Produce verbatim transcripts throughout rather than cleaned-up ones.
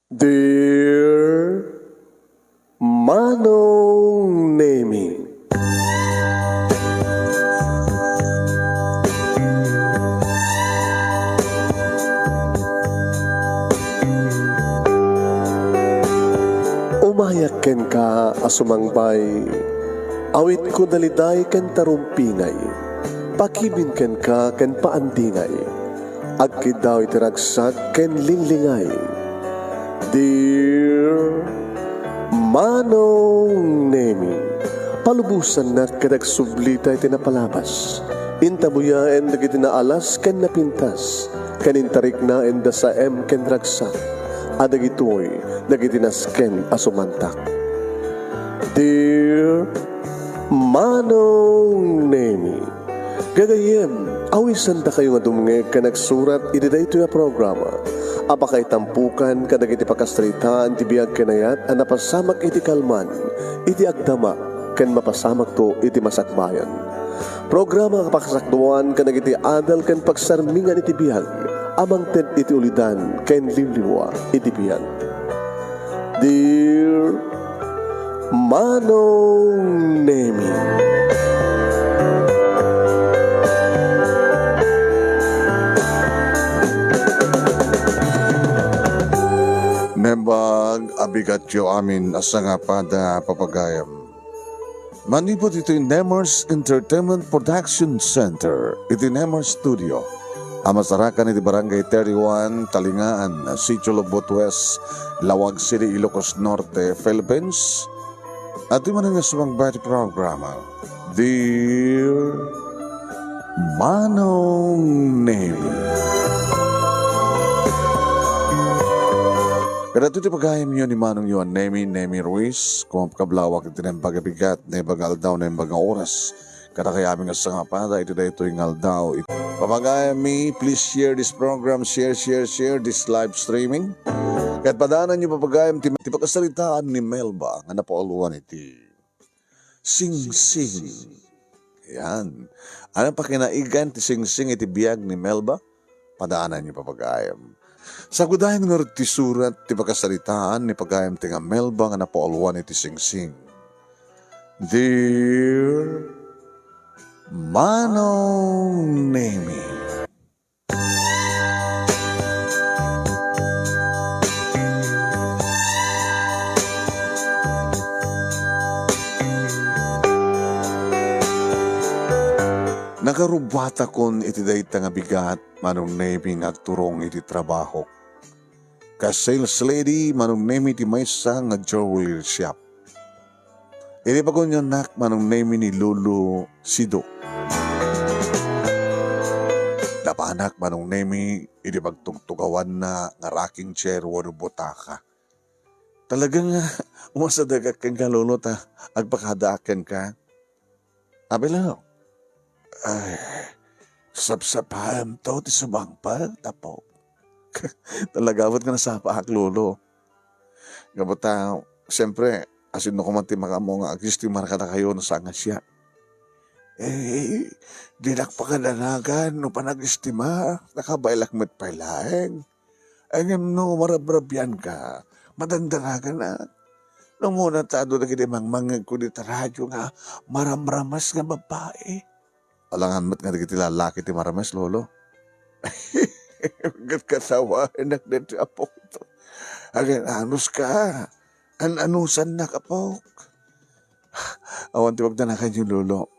Dear Manong Nemi. Umayak kenka a sumangbay, awitko daliday ken tarumpingay, pakibin kenka ken paandingay. Agkiddaw iti ragsak ken linglingay. Dear Manong Nemi, palubosannak ket agsublita iti napalabas. Intabuyaen dagiti naalas ken napintas, ken intariknaenda saem ken ragsak, a dagitoy dagiti nasken a sumantak. Dear Manong Nemi, gagayyem, awisandakayo nga dumngeg ken agsurat iti daytoy a programa a pakaitampukan kadagiti pakasaritaan ti biag ken ayat a napasamak iti kalman, iti agdama, ken mapasamakto iti masakbayan. Programa a pakasakduan kadagiti adal ken pagsarmingan iti biag a mangted iti ulidan ken limlimua iti biag. Dear Manong Nemi. Nembag a bigatyo amin a sangapada, papagayam. Manipud iti Nemers Entertainment Production Center, iti Nemers Studio, a masarakan iti Barangay thirty-one, Talingaan, Sitio Logbot West, Laoag City, Ilocos Norte, Philippines. Adtoy manen nga sumangba iti programa, Dear Manong Nemi. Kadagitoy ti pagayamyo ni Manong Juan Nemi, Nemi Ruiz, kumakablaawak iti naimbag a bigat, naimbag nga aldaw, naimbag nga oras. Kadakayo amin nga sangapada iti daytoy nga aldaw. It-, papagayammi, please share this program, share, share, share this live streaming. Ket padaananyo, papagayam, ti, ti pakasaritaan ni Melba nga napauluan iti singsing. Yan. Ano pakinaigan ti singsing iti biag ni Melba? Padaananyo, papagayam. Sagudayen ngarud ti surat ti pakasaritaan ni pagayam ti nga Melba nga napauluan iti singsing. Dear Manong Nemi. Nakarubbuatakon iti dayta nga bigat, Manong Nemi, nga agturong iti trabahok. Kas sales lady, Manong Nemi, ti maysa nga jewelry shop. Idi pagunyonak, Manong Nemi, ni Lolo Sido, napanak, Manong Nemi, idi pagtugtugawanna nga rocking chair wenno butaka. Talaga nga umasadegak kenka, Lolo, ta agpakadaak kenka. Abi, Lolo, ay, sapsapamto ti sumangpet, apo. Talaga met nga nasapaak, Lolo. Gapu ta, siyempre, asino koma ti makaammo nga agistimar kadakayo no saan nga siak? Eh, dinak pakadanagan no panagistimar, nakabaelak met pay laeng. Ay, ngem no marabrabianka, madandanaganak. No umuna ta adu dagiti mangmangngegko dita radio nga maramramas nga babai. Alangan met nga dagiti lalaki ti marames, Lolo. Ket katawanak daytoy, apok. Agan-anuska. An-anusannak, apok. Awan ti pagdanaganyo, Lolo.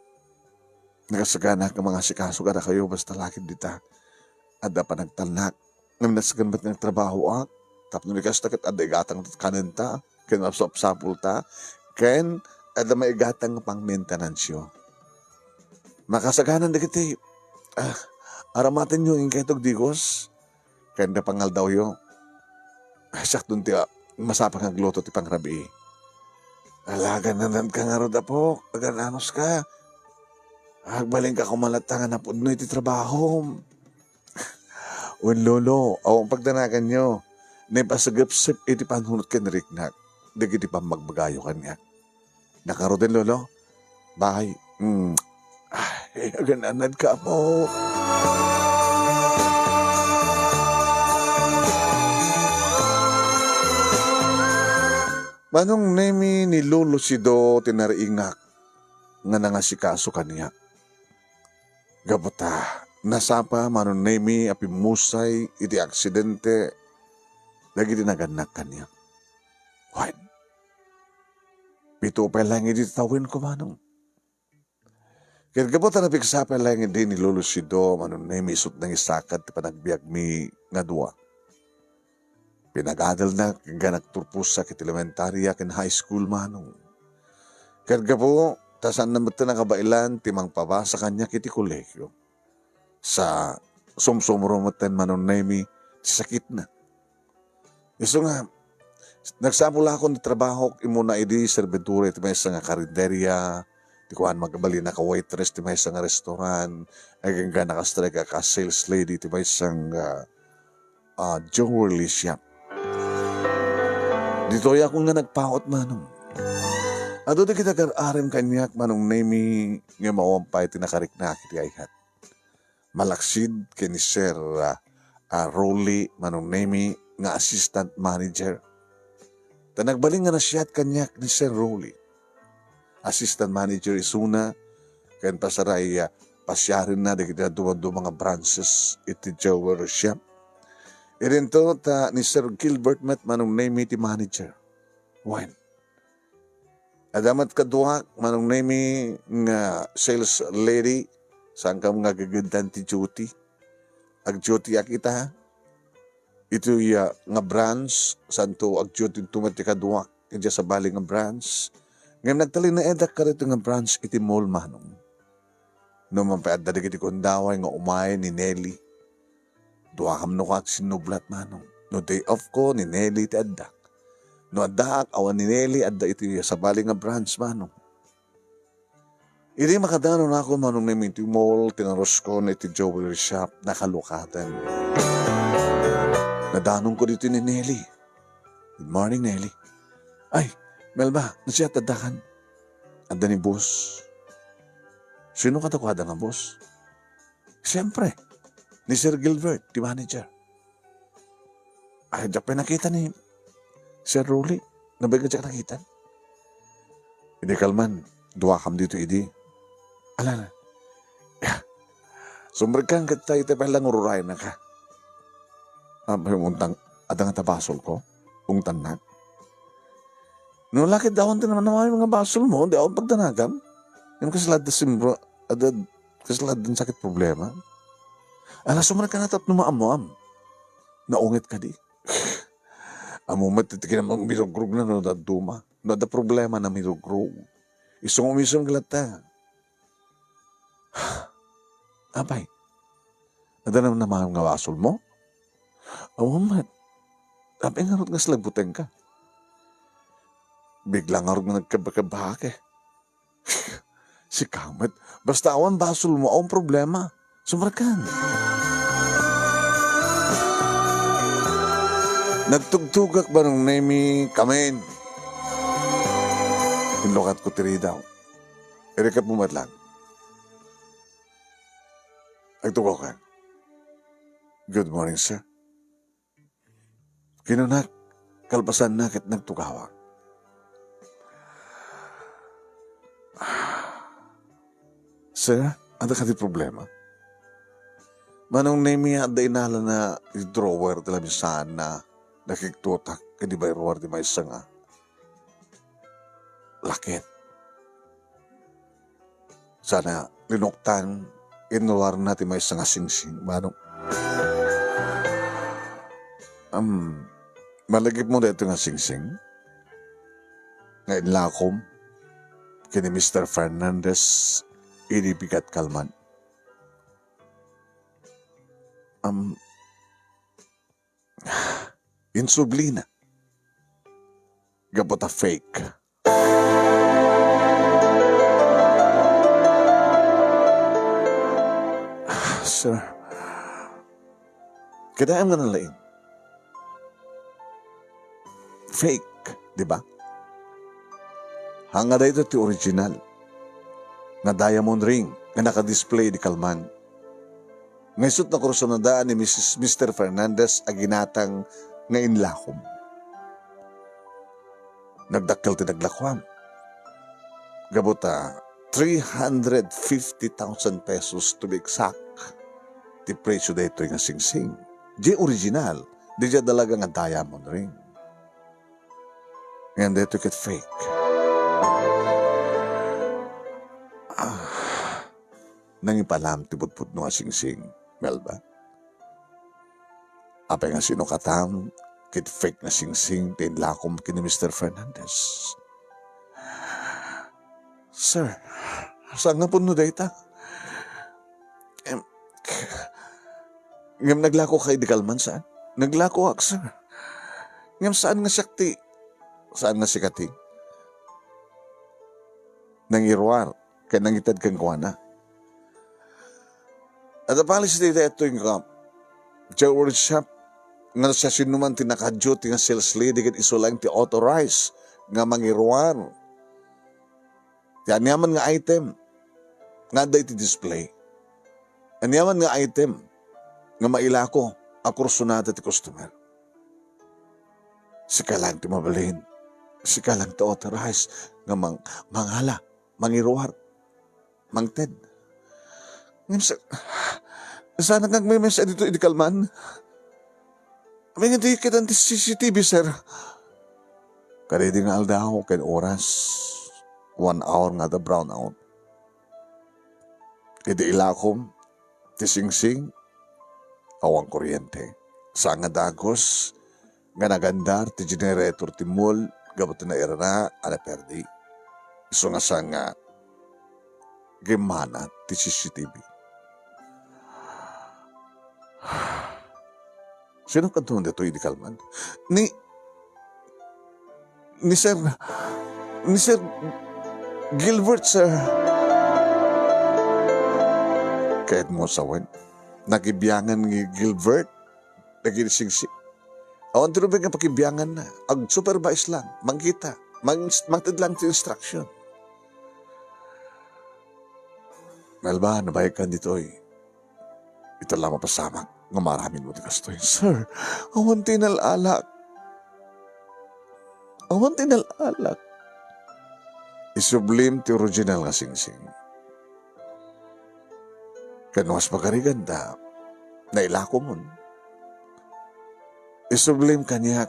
Nakasaganak nga mangasikaso kadakayo basta lakid dita. Adda panagtalnak. Ngem nasken met nga agtrabahoak, tapno ni kasta ket adda igatang kanenta, ken masapsapulta, ken adda maigatang nga pangmaintenansyo. Makasaganan dagiti, ah, aramatenyo inkay tugdigos, ken da pangaldawyo. Ay, sakton ti, ah, masapa nga agluto ti pangrabii. Alagan nanadka ngarud, apok, agan-anuska. Agbalinka koma latta nga napudno iti trabahom. Wen, Lolo, awan pagdanaganyo. Naipasagepsep iti panunot ken riknak dagiti pammagbagayo kaniak. Nakaruden, Lolo. Bye. Mm. Ay, agan-anad ka, apo. Manong Nemi, ni Lolo Sido ti nariingak nga nangasikaso kaniak. Gapu ta, nasapa Manong Nemi a pimmusay iti aksidente dagiti nagannak kaniak. Wen, pito pay laeng idi ti tawenko, Manong. Ket gapu ta napigsa pay laeng idi ni Lolo Sido, Manong Nemi, isut' nangisakad ti panagbiagmi nga dua. Pinag-adalnak ken nagturposak iti elementaria ken high school, Manong. Ket gapu ta saanna met nakabaelan ti mangpabasa kaniak iti kolegio. Sa sumsumro metten, Manong Nemi, ti sakitna. Isu nga, nagsapulakon ti trabahok, immuna idi serbidora iti maysa nga karinderia, ti kuan, mabalin a ka-waitress ti maysa nga restaurant, agingga naka-strike a ka-sales lady ti maysa nga, ah, jewelry shop. Ditoy ako nga nagpaut, Manong. Adu dagiti agar-arem kaniak, Manong Nemi, nga mawan pay ti nakariknak iti ayat. Malaksid ken ni Sir, ah, ah, Rolly, Manong Nemi, nga assistant manager. Ta nagbalin nga nasiat kaniak ni Sir Rolly. Assistant manager isuna, ken pasaray, ah, pasiarenna dagiti dadduma-duma nga branches iti jewelry shop. Idinto ta ni Sir Gilbert met, Manong Nemi, ti manager. Wen, adda met kaduak, Manong Nemi, nga sales lady, saankam nga agegeddan ti duty. Ag-duty ak ita. Itoy, ah, nga branch, saanto ag-duty met ti kaduak idiay sabali nga branch. Ngem nagtalinaedak kadaytoy nga branch iti mall, Manong. No man pay adda dagiti gundaway nga umay ni Nelly. Duakam no ka agsinnublat, Manong. No day off ko, ni Nelly ti addak. No addaak, awan ni Nelly, adda iti sabali nga branch, Manong. Idi makadanonakon, Manong Nemi, iti mall, tinaruskon iti jewelry shop, nakalukaten. Nadanonko ditoy ni Nelly. "Good morning, Nelly." "Ay, Melba, nasiat addakan?" "Adda ni boss." "Sino kadakuada nga boss?" "Siempre, ni Sir Gilbert, ti manager." "Ay, diak pay nakita ni Sir Rolly. Nabay nga diak nakita." "Idi kalman, duakam ditoy idi." "Ala na?" "Ya. Sumrekkan ket ta ita pay la nga ururayennak." "Ah, may umuntang, adda ngata basolko? Ungtannak?" "No la ket awan ti naman nga basolmo, di awan pagdanagam. Ngem kasla adda simbro, adda, kasla adda sakit problema." "Ala, sumrekkan tapno maammoam. Naunget kadi?" "Ammom met ti kinamang mirugrogna no dadduma. No adda problema na mirugrog. Isu nga umisom ka latta." "Apay, adda namnamaem nga basolmo?" "Awan met. Apay ngarud nga slagbutengka?" "Bigla ngarud nga nagkabakabake." "Sika met. Basta awan basolmo, awan problema. Sumrekkan." Nagtugtugak, Manong Nemi, kamin. Inlukatko ti ridaw. Irikapmo met lang. Agtugawkan. "Good morning, sir." Kinunak, kalpasanna ket nagtugawak. "Sir, adda kadi problema?" "Manong Nemi, adda inalana ti drawer ti lamisaanna, nakigtutak ken di bayruar ti maysa nga laket. Sana linuktan, inruarna ti maysa nga singsing, Manong." "Am, malagipmo daytoy nga singsing nga inlakom ken ni Mister Fernandez idi bigat kalman?" "Am, insublina. Gapu ta fake." "Sir, kitaem nga nalaing. Fake, di ba? Haan nga daytoy ti original nga diamond ring nga naka-display di kalman. Nga isut' nakursunada ni Missus Mister Fernandez a ginatang nga inlakom." Nagdakkel ti naglakuam. Gapu ta three hundred fifty thousand pesos, to be exact, ti presyo daytoy nga singsing. Di original, di dayta talaga nga diamond ring. Ngem daytoy ket fake. Ah, nangipalam ti pudpudno a singsing, Melba. Apay nga sinukatam ket fake nga singsing ti inlakom ken ni Mister Fernandez? Sir, saan nga pudno dayta? Em, ngem naglakoka idi kalman, saan? Naglakoak, sir. Ngem saan nga siak ti, saan nga sika ti nangiruar ken nangited kenkuana? Adda policy daytoy nga jewelry shop nga no siasinoman ti naka-duty nga sales lady ket isu laeng ti authorized nga mangiruar ti aniaman nga item nga adda iti display. Aniaman nga item nga mailako a kursonada ti customer. Sika laeng ti mabalin. Sika laeng ti authorized nga mang-, mangala, mangiruar, mangted. Ngem sa-, saan nga agmemes ditoy idi kalman? Apay nga di kitan ti C C T V, sir? Kadaydi nga aldaw ken oras, one hour nga adda brownout. Idi ilakom ti singsing, awan kuryente. Saan nga dagus nga nagandar ti generator ti mall gapu ti nairara a naperdi. Isu nga saan nga gimmana ti C C T V. Sino kadto daytoy idi kalman? Ni, ni Sir, ni Sir Gilbert, sir. Kayatmo sawen, nakibiangan ni Gilbert dagiti singsing. Awan ti rubek nga pakibianganna. Ag-supervise lang, mangkita, mang-, mangted lang ti instruction. Melba, nabayagkan ditoy. Ita la mapasamak nga maaramidmo ti kastoy. Sir, awan ti inal-alak. Awan ti inal-alak. Isublim ti original nga singsing. Ken no kas pagariganda, nailakomon. Isublim kaniak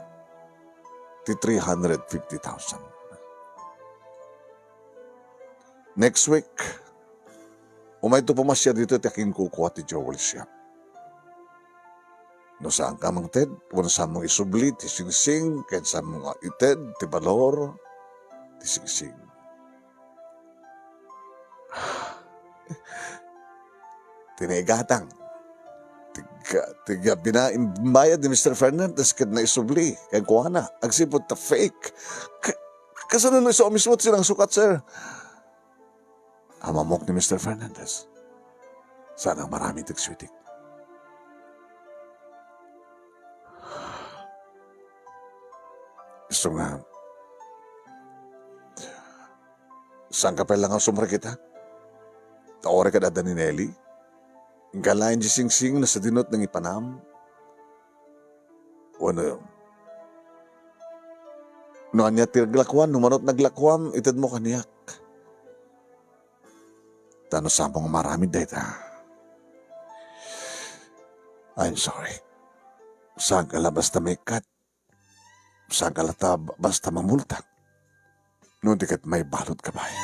ti three hundred fifty thousand. Next week, umayto pumasiar ditoy ti akinkukua ti jewel shop. No saanka mangted, wenno saanmo nga isubli ti singsing, ken saanmo nga ited ti balor ti singsing. Ti naigatang. Ti ga-, ti gabbina imbayad ni Mister Fernandez ket naisubli kenkuana. Agsipud ta fake. Ka-, kasano no isu a mismo ti sinangsukat, sir? Amamok ni Mister Fernandez. Saan nga maramid ti sweetik. Isu nga, saanka pay la nga sumrekita? Ta uray kad adda ni Nelly? Inka laeng di singsing no sadino ti nangipanam? Wenno, no ania ti naglakuan, no mano ti naglakuam, itedmo kaniak. Ta no saanmo nga maaramid dayta, I'm sorry. Saanka la basta maikkat. Saanka la ta basta mamulta. No di ket maibaludka pay.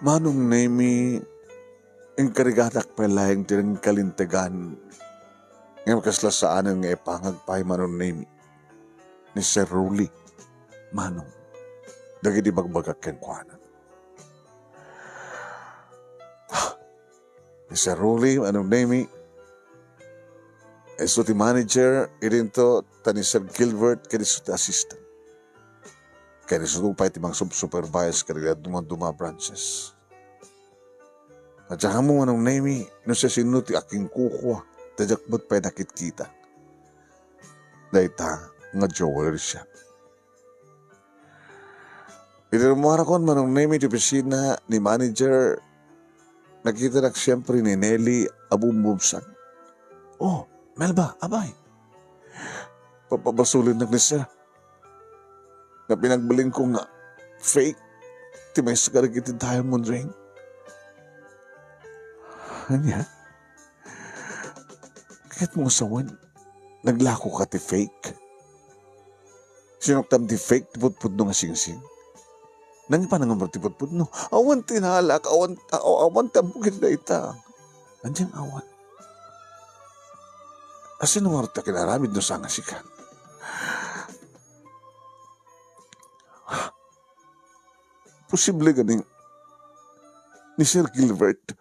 Manong Nemi, inkarigatak pay laeng ti nangkalintegan. Ngem kasla saanen nga ipangag pay, Manong Nemi, ni Sir Rolly, Manong, dagiti ibagbagak kenkuana. Ni Sir Rolly, Manong Nemi, isu ti manager, idinto, ta ni Sir Gilbert, ket isu ti assistant. Ken isu pay ti mangsub-supervise kadagiti dadduma-duma a branches. Adda kamo, Manong Nemi, no siasino ti akinkukua, ta diak met pay nakitkita dayta nga jewelry shop. Idi rummuarakon, Manong Nemi, ti opisina ni manager, nakitanak siempre ni Nelly a bumbubsag. "Oh, Melba, abay. Papabasulennak ni sir nga pinagbalinko nga fake ti maysa kadagiti diamond ring." Ania? Kayatmo nga sawen, naglakoka ti fake? Sinuktam ti fake ti pudpudno nga singsing? Nangipanangamra ti pudpudno. Awan ti nalak, awan, aw-, awan ti ammok iti dayta. Ania nga awan? Asino ngarud ti akinaramid no saan nga sika? Posible gani ni Sir Gilbert?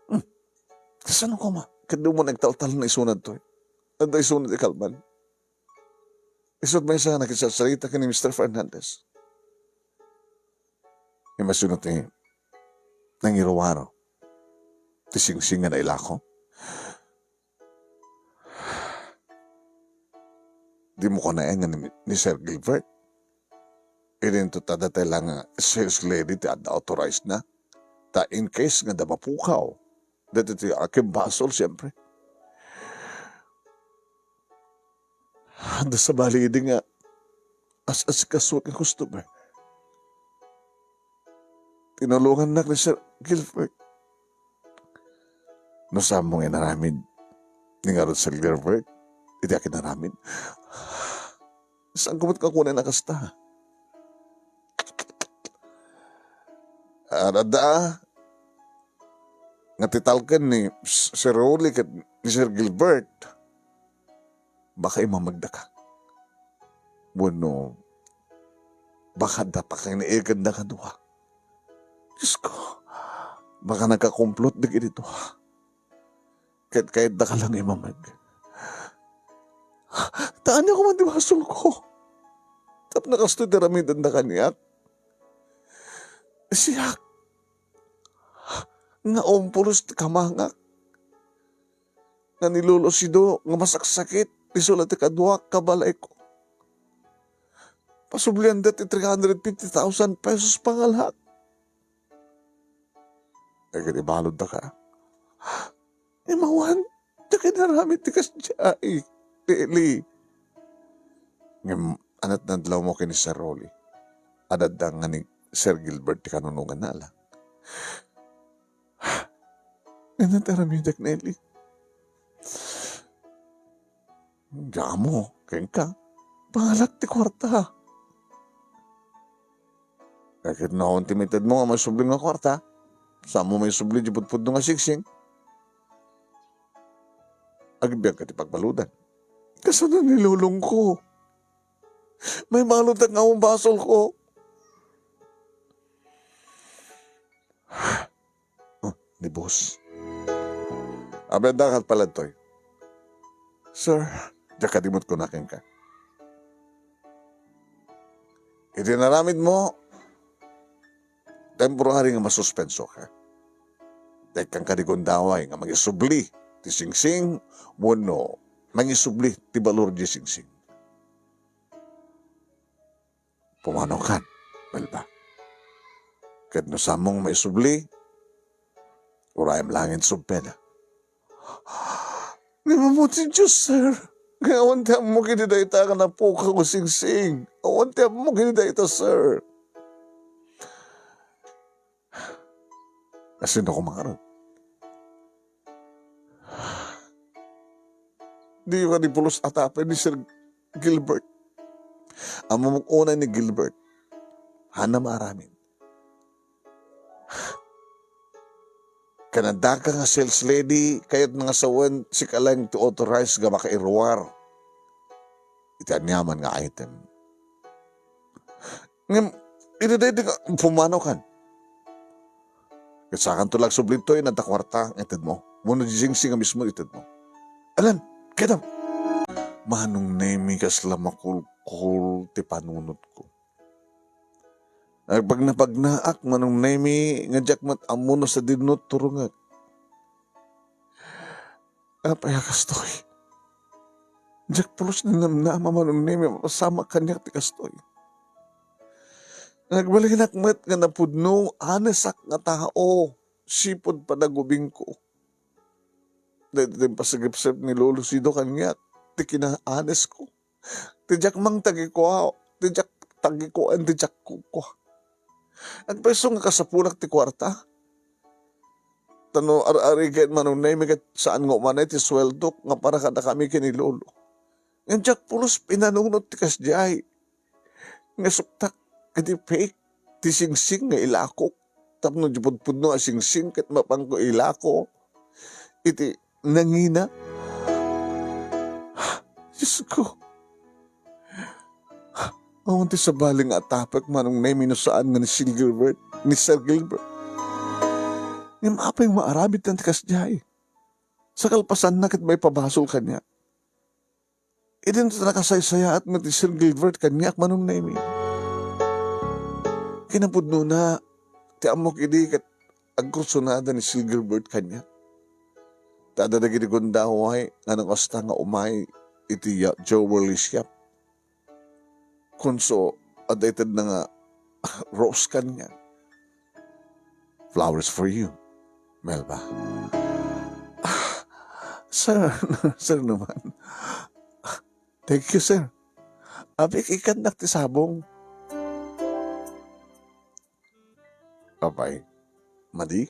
Hmm. Kasano koma? Ket di mo nagtaltal na isunad to, eh. Adda isunad ikalman. Isut maysa nga nakisarsarita ken ni Mister Fernandez. Imasino ti nangiruaro ti singsing nga nailako? Di mo kanaen nga ni, ni Sir Gilbert? Idinto ta datay la nga sales lady ti adda authorized na. Ta in case nga adda mapukaw, dati ti akin basol, siyempre. Adda sabali idi nga as-asikaso nga customer. Tinulongannak ni Sir Gilbert. No saan mo nga inaramid ni ngarud Sir Gilbert, iti akinaramid, saan ko met nga kunen a kasta? Adda nga ti talken ni S-, Sir Rolly ket ni Sir Gilbert, baka imamagdaka. Wenno, baka adda pakinaikendaka dua. Diyos ko, baka nagkakumplot dagiti dua. Ket kayatdaka lang imamag. Ta ania koma ti basolko? Tapno kastoy ti aramidenda kaniak. Siak nga umpulos ti kamangak, nga ni Lolo Sido nga masaksakit, isu la ti kaduak ka balayko. Pasublianda ti three hundred fifty thousand pesos pangalak. Ay, ket ibaluddaka. Imawan, ta kinaramid ti kasdiay, Nelly. Ngem, anat nadlawmo ken ni Sir Rolly. Adda nga ni Sir Gilbert ti kanunoganna, ala. Ngem, ti aramidek, Nelly. Diak ammo, kenka. Pangalak ti kuarta. Ket no, awan ti maitedmo nga maisubli nga kuarta, saanmo maisubli ti pudpudno nga singsing. Agbiagka ti pagbaludan. Kasano ni lolongko? Maibaludak nga awan basolko. Oh, ni boss. Abay, adda kat pala toy. Sir, diak kadi met kuna kenka. Iti inaramidmo, temporary nga masuspensoka. Diak kadi gundaway nga mangisubli ti singsing wenno mangisubli ti balor ti singsing. Pumanokan, Melba. Ket no saanmo nga maisubli, urayem laeng ti subpena. Ngem ammo ti Dios, sir, nga awan ti ammok iti dayta nga napukaw a singsing. Awan ti ammok iti dayta, sir. Asino koma ngarud? Diyo kadi pulos atapen ni Sir Gilbert. Ammom unay ni Gilbert. Haanna maaramid. Ken addaka nga sales lady, kayatna nga sawen, sika laeng ti authorized nga makairuar iti aniaman nga item. Ngem, iti daydi nga pumanokan. Ket saankanto la agsubli toy, adda kuarta nga itedmo. Wenno di singsing a mismo itedmo. Alan, kedam! Manong Nemi, kasla makulkol ti panunotko. Agpagnapagnaak, Manong Nemi, nga diak met ammo no sadino ti turongek. Apay a kastoy? Diak pulos ni namnama, Manong Nemi, mapasamak kaniak ti kastoy. Nagbalinak met nga napudno, honest-ak nga tao, sipud panagubingko. Daytoy ti impasigipsip ni Lolo Sido kaniak, ti kina-honest-ko. Ti diak mangtagikua, ti diak tagikuan, ti diak kukua. Agpayso nga kasapunak ti kuarta. Ta no ar-arigen, Manong Nemi, ket saan nga umanay ti sueldok nga para kadakami ken ni Lolo. Ngem diak pulos pinanunot ti kasdiay. Nga suktak iti fake ti singsing nga ilakok. Tapno di pudpudno a singsing ket mapanko ilako iti nangina. Diyos ko. Awan ti sabali nga atapek, Manong Nemi, no saan nga ni Sir Gilbert, ni Sir Gilbert. Ngem apay nga aramid ti kasdiay? Sa kalpasanna ket maipabasol kaniak. Idin ta nakasaysayaat met ni Sir Gilbert kaniak, Manong Nemi. Kinapudnona, ti ammok idi ket agkursunada ni Sir Gilbert kaniak. Ta adda dagiti gundaway nga nakasta nga umay iti ya-, jewelry shop. Kunso, adda itedna nga rose kaniak. Flowers for you, Melba. Ah, sir, sir naman. Thank you, sir. Apay, ikkannak ti sabong. Apay, madi?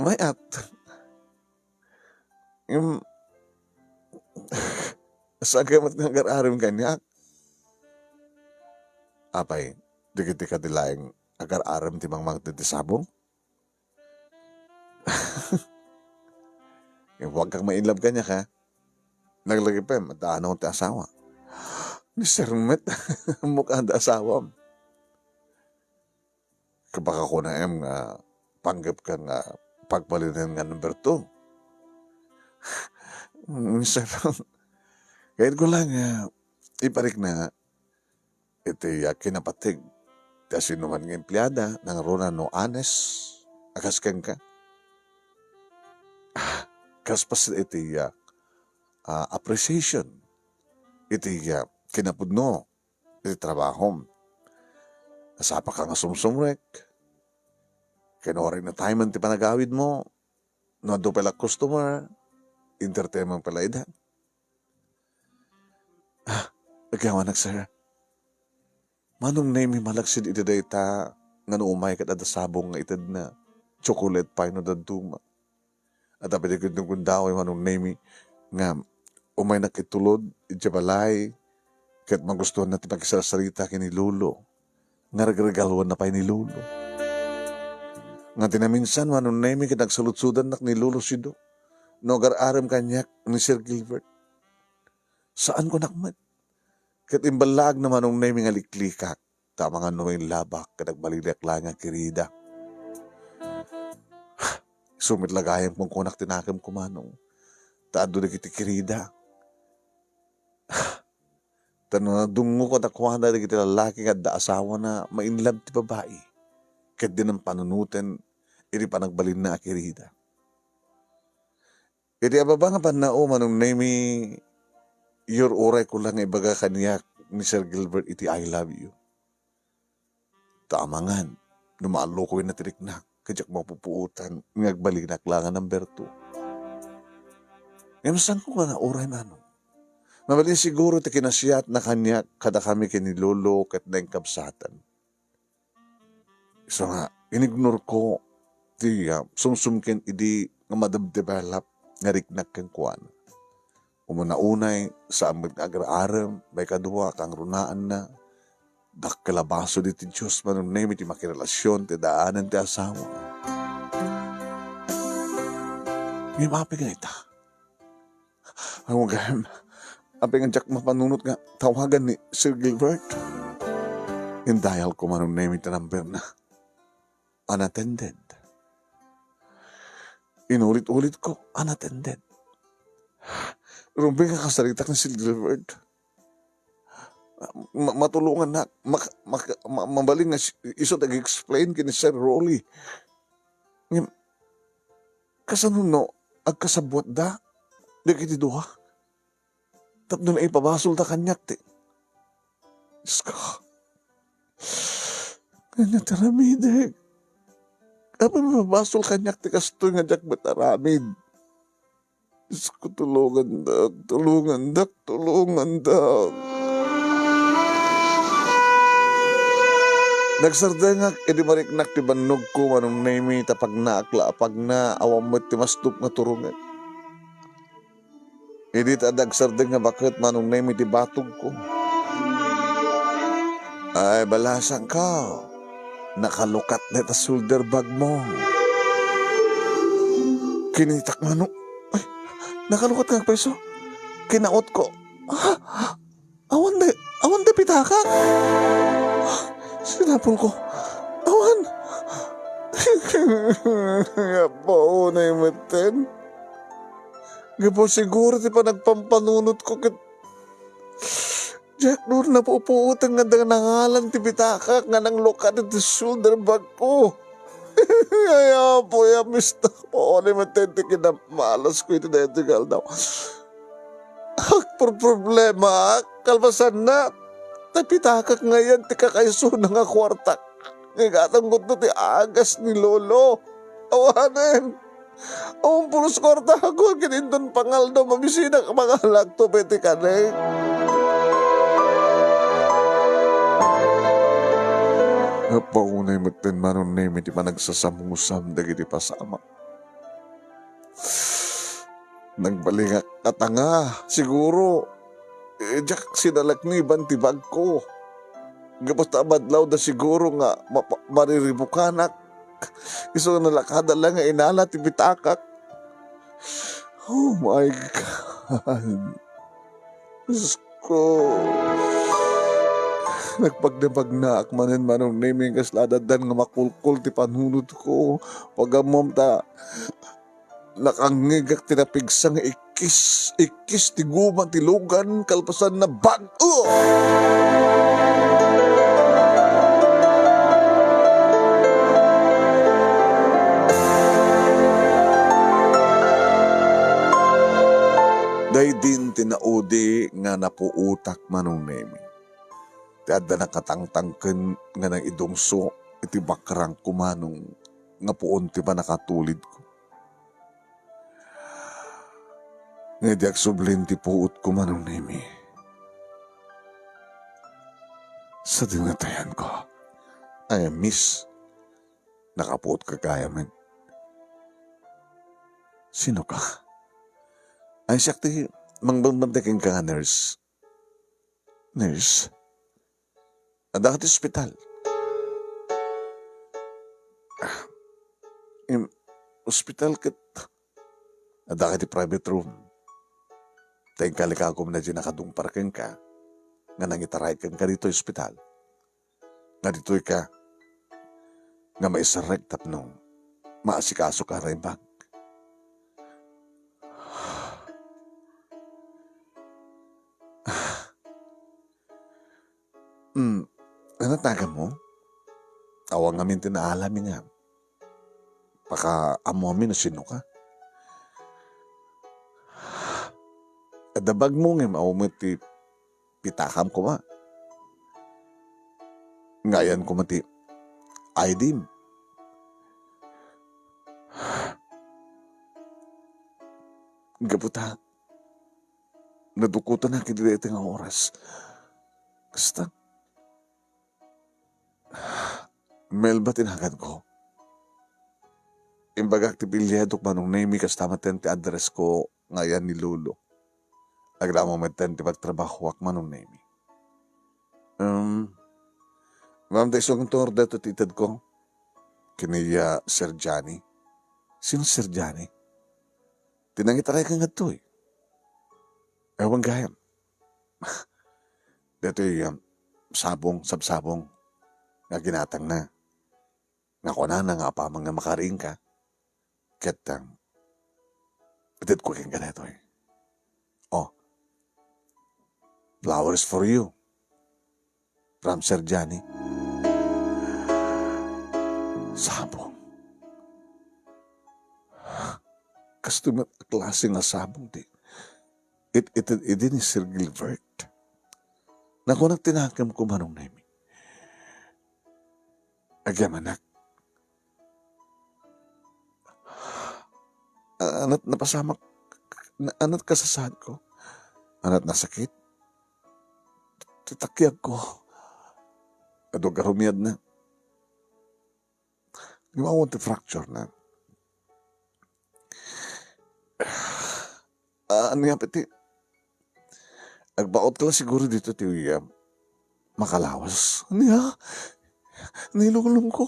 Mayat. Ngem, saan kay met nga agar-arem kaniak? Apay, dagiti kadi laeng agar-arem ti mangmangted ti sabong? Ngem, huwag kang ma-inlove kaniak, ha? Laglagipen, adda anak ti asawa. Ni Sir met, ammok adda asawam. Kabaka kunaem nga panggepka nga pagbalinen nga number two. Minsan, kayatko lang nga iparikna iti, ah, kinapateg ti asinoman nga empleada, nangruna no honest a kas kenka. Ah, kaspas iti, ah, ah, appreciation iti, ah, kinapudno iti trabahom. Nasapaka nga sumsumrek. Ken no awan na time ti panagawidmo, no adu pay la customer, entertainment pay la ida. Ah, agawanak, sir. Manong Nemi, malaksid iti dayta nga no umay ket adda sabong nga itedna, chocolate pay no dadduma. Adda pay dagiti gundaway, Manong Nemi, nga umaynak itulod idiay balay ket magustuanna ti makisarsarita ken ni Lolo nga regregaluanna pay ni Lolo. Nga ti naminsan, Manong Nemi, ket nagsaludsodannak ni Lolo Sido no agar-arem kaniak ni Sir Gilbert. Saan kunak met. Ket imballaag na, Manong Nemi, nga liklikak. Ta amangan no mailabak ket agbalinak laeng a kirida. Isu met la gayam kunkunak ti nakemko, Manong, ta adu dagiti kirida. Ta no nadungngo kadakuada dagiti lallaki nga adda asawana, ma-inlove ti babai ket dinan panunoten iti panagbalinna a kirida. Iti ababa nga pannao, Manong Nemi, yur-urayko la nga ibaga kaniak ni Sir Gilbert iti "I love you." Ta amangan no maallukoyna ti riknak, ket diak mapupuotan nga agbalinak la nga number two. Ngem saanko nga nauray, Manong. Mabalin siguro ti kinasiatna kaniak kadakami ken ni Lolo ket naingkabsatan. Isu nga, inignorko ti, ah, sumsumken idi nga madebdevelop nga riknak kenkuana. Umuna unay, saan met nga agar-arem, maikadua, kangrunaanna, dakkel a basol iti Dios, Manong Nemi, ti makirelasion ti daanen ti asawa. Ngem apay nga ita? Awagan. Apay nga diak mapanunot nga tawagan ni Sir Gilbert? Indayalko, Manong Nemi, ti numberna. Unattended. Inulit-ulitko, unattended. Rumbeng a kasaritak ni Sir Gilbert. Ma-, matulongannak, mak-, mak-, ma-, mabalin nga si-, isu ti ag-explain ken ni Sir Rolly. Ngem, kasano no agkasabbuatda dagiti dua? Tapno naipabasolda kaniak ti, Diyos ko, Ania ti aramidek? Apay mapabasol kaniak ti kastoy nga diak met aramid? Diosko, tulongandak, tulongandak, tulongandak. Nagsardengak idi mariknak ti bannogko, Manong Nemi, ta pagnaak la a pagna, awan met ti masdop nga turongek. Idi ta adda agsardeng nga baket, Manong Nemi, ti batogko. Ay, balasangko. Nakalukat dayta shoulder bag mo. Kinitak, Manong. Ay, nakalukat nga agpayso. Kinautko. Ha? Awan da, awan da pitakak. Sinapulko. Awan. Apo, unay metten. Gapu siguro ti panagpampanunotko ket diak no napupuotan nga adda nangalan ti pitakak nga nanglukat iti shoulder bagko. Ay, Apo, ay, amista. Pauli met ti kinamalasko iti daytoy nga aldaw. Agpurproblema, kalpasanna, ta pitakak ngayen ti kakaisuna nga kuartak. Nga igatangko ti agas ni Lolo. Awanen. Awan pulos kuartako ket inton pangaldaw mabisinak a mangalakto pay ti kanek. Apo, unay metten, Manong Nemi, ti panagsasamusam dagiti pasamak. Nagbalingak katanga, siguro, eh, diak sinalakniban ti bagko. Gapu ta madlawda siguro nga mapa-, mariribukanak. Isu nga nalakada la nga inala ti pitakak. Oh my God. Diosko. Nagpagnapagnaak manen, Manong Nemi, kasla addan nga makulkol ti panunotko. Pagammom ta nakangngegak ti napigsa nga ikkis, ikkis ti guma ti lugan kalpasanna bag-o. Daydin ti naudi nga napuotak, Manong Nemi. Ti adda nakatangtangken nga nangidungso iti bakrangko, Manong, nga puon ti pannakatulidko. Nga idi agsublin ti puotko, Manong Nemi, sadin nga tayanko. Ay, miss, nakapuotka gayam. Sino ka? Ay, siak ti mangbambantay kenka nga nurse. Nurse? Adda ka ti ospital? Ah, im, ospital ket adda ka ti private room. Ta inkalikagom na di nakadungpar kenka nga nangitaray kenka ditoy ospital. Nga ditoy ka nga maiserrek tapno maasikaso ka naimbag. Hmm, ano taga mo? Awan ngamin ti naalami nga pakaammomi no sino ka. Adda bag mo ngem awan met ti pitakam koma. Ngayan koma ti I D mo. Gapu ta, nadukotanak iti daytoy nga oras. Kasta, Melba ti naganko. Imbagak ti apelyidok, Manong Nemi, kasta met ti addressko nga ayan ni Lolo. Aglama met ti pagtrabahoak, Manong Nemi. Um, ma'am, ta isu nga turno daytoy ti itedko. Ken ni, ah, Sir Johnny. Sino Sir Johnny? Ti nangitaray ken ngadtoy. Awan gayam. Daytoy, um, sabong, sabsabong nga ginatangna. Nga kunana nga apaman nga makariingka, ket, um, itedko kenka daytoy. Oh, flowers for you. From Sir Johnny. Sabong. Kastoy met a klase nga sabong ti it-ited idi ni Sir Gilbert. Nakunak ti nakemko, Manong Nemi. Agyamanak. Ania't napasamak, na-, ania't kasasaadko? Ania't nasakit? Ti takiagko. Adu a rumiadna. Ngem awan ti fracture na. Ah, ania pay ti, agbaotka la siguro ditoy ti uyam. Makalawas. Ania? Nilulongko.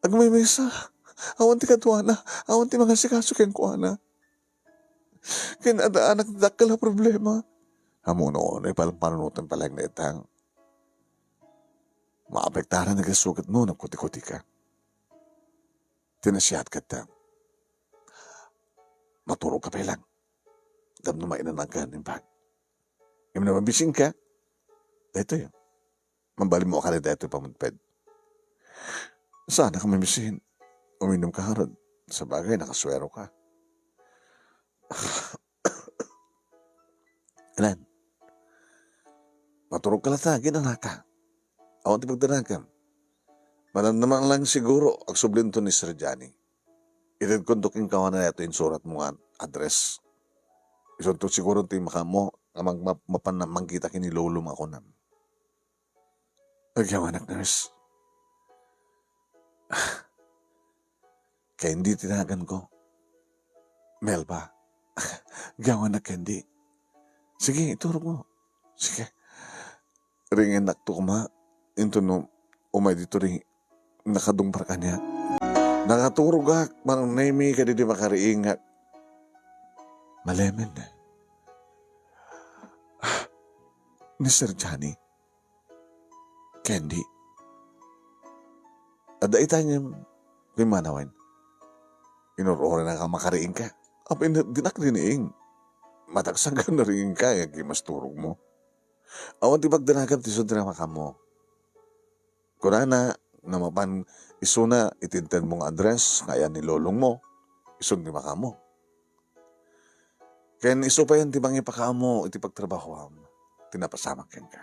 Agmimisa. Awan ti kaduana. Awan ti mangasikaso kenkuana. Ken addaanak ti dakkel a problema. Ammom no, no, ipalpanunoten pay laeng ni Etang. Maapektaran nga isu ket no nagkutikutika. Ti nasayaat kasta. Maturogka pay laeng. Tapno mainanagka imbag. Ngem no mabisinka, daytoy. Mabalinmo a kari daytoy pamedped. Saanka mabisin. Uminomka ngarud. Sabagay, nakasueroka. Ellen, maturogka latta, aginanaka. Awan ti pagdanagam. Madamdama laeng siguro, agsublinto ni Sir Johnny. Itedkonto kenkuana daytoy insuratmo nga address. Isunto siguro ti makaammo nga mag-, map-, mapan mangkita ken ni lolom a kunam. Agyamanak, nurse. Candy ti naganko. Melba. Agyamanak, Candy. Sige, iturogmo. Sige. Ringinakto koma. Intono umay ditoy rin nakadungbarka kaniak. Nakaturogak, Manong Nemy, kadidi makariingak. Malemen. Ah, Mister Johnny. Candy. Adda ita ngem kuimmanawen. Inur-urinaka makariingka. Apay, dinak riniing. Matagsangan nariingka, aggimasturogmo. Awan ti pagdanagam ti isu ti makaammo. Kunana, no mapan isuna iti intedmo nga address nga ayan ni lolongmo, isun ti makaammo. Ken isu payen ti mangipakaammo iti pagtrabahoam, ti napasamak kenka.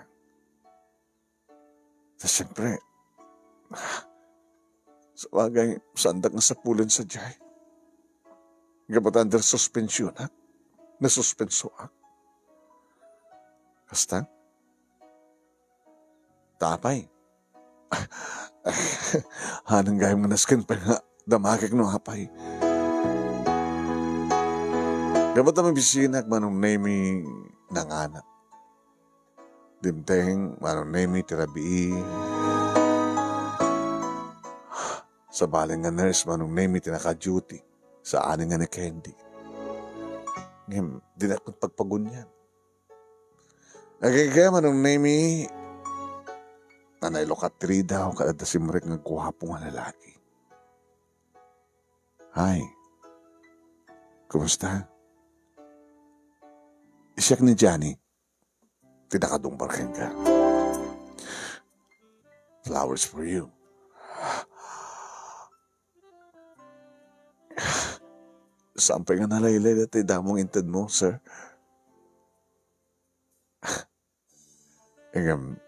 Ta siempre, sabagay, saandak nga sapulen sadiay. Gapu ta under suspension, ha? Nasuspensoak. Kasta? Ta apay? Hanang gayam nga nasken pay nga damakek no apay. Gapu ta mabisinak, Manong Nemy, nangana. Dimteng, Manong Nemy, ti rabii. Sabali nga nurse, Manong Nemy, ti naka-duty. Saan nga ni Candy. Ngem, dinak met pagpagunian. Agayagay, Manong Nemy, nanay lokatri daw, kada simrek nga guapo nga lalaki. Hi. Kumusta? Siak ni Johnny. Ti nakadungbar kenka. Flowers for you. Saan pay nga nalaylay daytoy damo nga intedmo, sir? Ngem,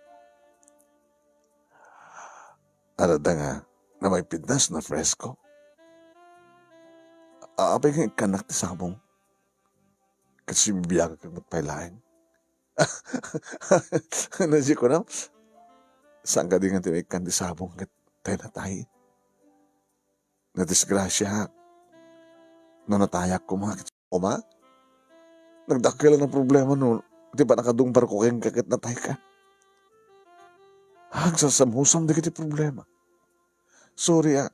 adda nga, na maipidnas, na fresko. A-, apay nga ikkannak ti sabong? Ket sibibiagak met pay laeng. Ano di ko na? Saan ka di nga ti maikkan ti sabong ket tay natay? Nadisgrasya. No natayak koma, koma? Nagdakkel a problema no ti pannakadungbarko kenka ket natayka. Agsasamusam dagiti problema. Sorry, ah.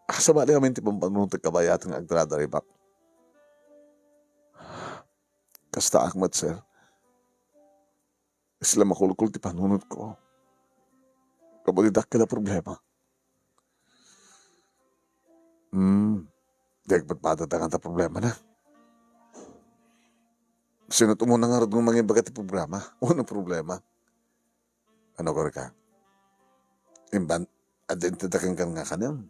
Ah, sabali amin ti pampanunot ti kabayatan nga agdaradaribak. Kastaak met, sir. Isla makulkol ti panunotko. Gapu ti dakkel a problema. Hmm. Di agpadpada ta nga ta problema na. Sino ti umuna ngarud nga mangibaga ti programa? Ano problema? Ano ka? Imban, adin ti daking kan nga kanem.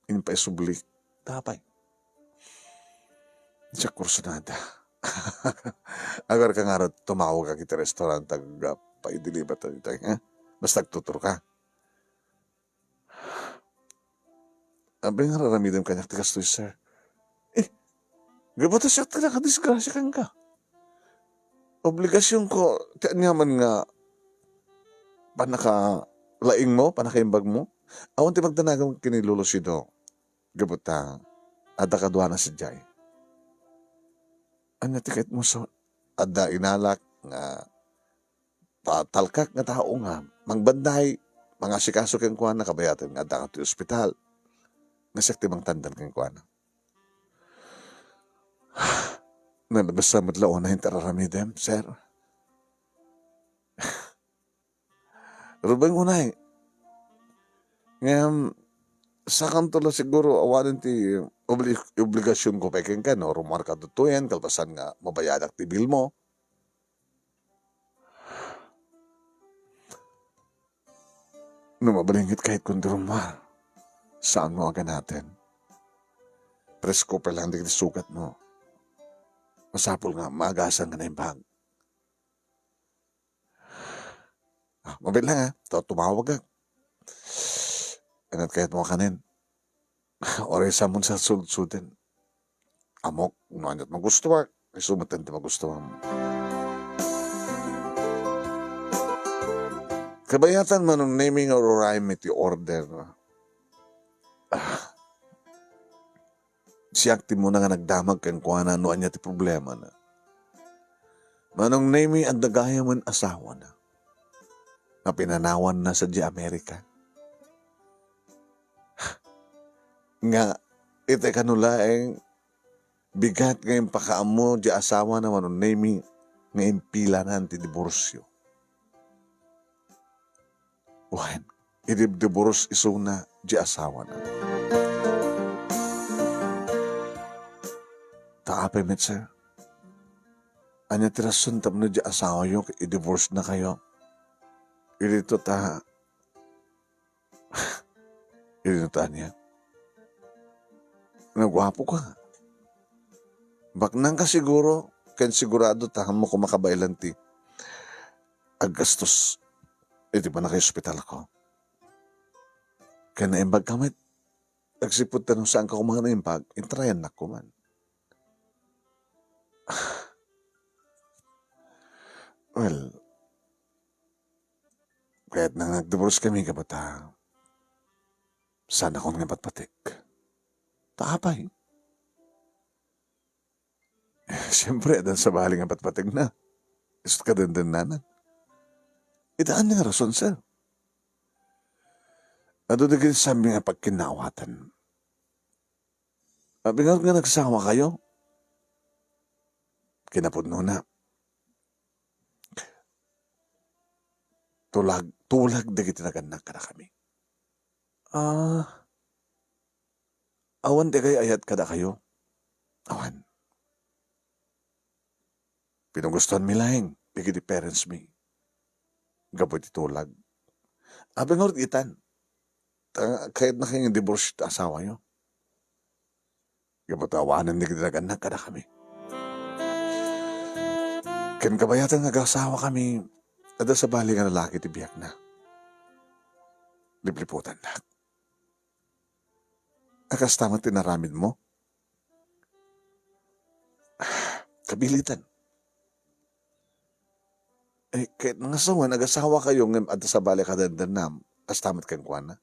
Impaisubli. Tapay. Diak kursunada. Agar ka ngarud, tumawag ka iti restaurant, ag-, Paideliver ta ditoy, ha? Basta agtuturka. Apay nga ar-aramidem kaniak ti kastoy, sir? Eh, gapu ta siak ti nakadisgrasia kenka. Obligasionko ti aniaman nga pannakalaingmo, pannakaimbagmo. Awan ti pagdanagem ken ni Lolo Sido. Gapu ta adda kaduana sadiay. Ania ti kayatmo, sir? Adda inalak nga patalkak nga tao nga mangbanday, mangasikaso kenkuana, kabayatan nga adda ti ospital. Nga siak ti mangtandem kenkuana. Nalabes met la unay ti ar-aramidem, sir. Rubeng unay. Ngem, sakanto la siguro awanen ti obli-, obligasionko pay kenka, no? Rummuarka tutuyen, kalpasan nga mabayadak ti bill mo. No mabalin ket kayatko ti rummuar, saanmo a ganaten. Presko pay lang dagiti sugatmo. Masapul nga maagasan nga naimbag. Ah, mabiit lang, ah. Ta tumawagak. Ania ti kayatmo a kanen? Uray saanmon sa sudsuden. Ammok no aniat magustuak, isu met ti magustuam. Kabayatan, Manong Nemy, nga ururayen mi ti order. Ah, siak ti umuna nga nagdamag kenkuana no ania ti problemana. Manong Nemy, adda gayamen asawana nga pinanawanna sadiay Amerika. Nga iti kano laeng bigat nga impakaammo diay asawana, Manong Nemy, nga impilanan ti diborsio. Wen, idibdiboros isuna diay asawana. Ta apay met, sir? Ania ti rason tapno diay asawayo ket idivorcenakayo? Idinto ta, idinto ta ania? Naguapoka. Baknangka siguro, ken sigurado ta ammok a makabaelan ti aggastos iti pannakaospitalko. Ken naimbagka met, agsipud ta no saanka koma nga naimbag, intrayennak koman. Well, kayatna nga agdivorce kami, gapu ta saanakon nga patpatik. Ta apay? Siempre, adda sabali nga patpatikna. Isu ti kadendennana. Ita ania nga rason, sir? Adu dagiti saan mi nga pagkinnaawatan. Apay ngarud nga nagsawakayo? Kinapudnona, tulag, tulag dagiti nagannak kadakami. Ah, awan ti agay-ayat kadakayo? Awan. Pinagustuanmi laeng dagiti parentsmi gapu iti tulag. Apay ngarud itan? Ta kayatnakayo nga divorce ti asawayo? Gapu ta awanen dagiti nagannak kadakami. Ken kabayatan nga agasawakami, adda sabali nga lalaki ti biagna. Lipliputannak. A, kasta met ti inaramidmo? Kabilitan. Eh, ket nga sawen, agasawakayo ngem adda sabali a kadendennam, kasta met kenkuana.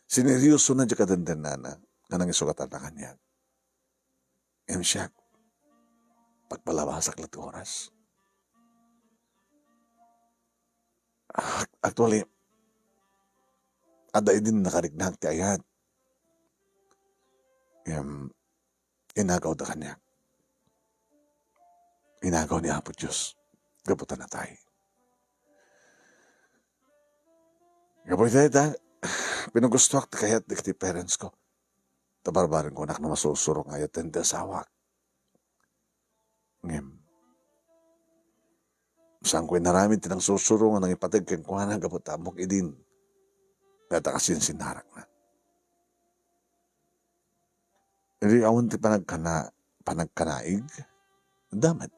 Sineryosona diay kadendennana nga nangisugatanna kaniak. Ngem siak, pagpalabasak la ti oras. Ac-, actually, adda idin nakariknak ti ayat. Ngem, inagawda kaniak. Inagaw ni Apo Dios gapu ta natay. Gapu iti dayta, pinagustoak ti kayat dagiti parents ko. Ta barbareng kunak no masursurong nga ayaten ti asawak. Ngem, saanko inaramid ti nangsursuro nga nangipateg kenkuana gapu ta ammok idin nga adda kasinsinnarakna. Idi awan ti panagkana-, panagkanaig, adda met.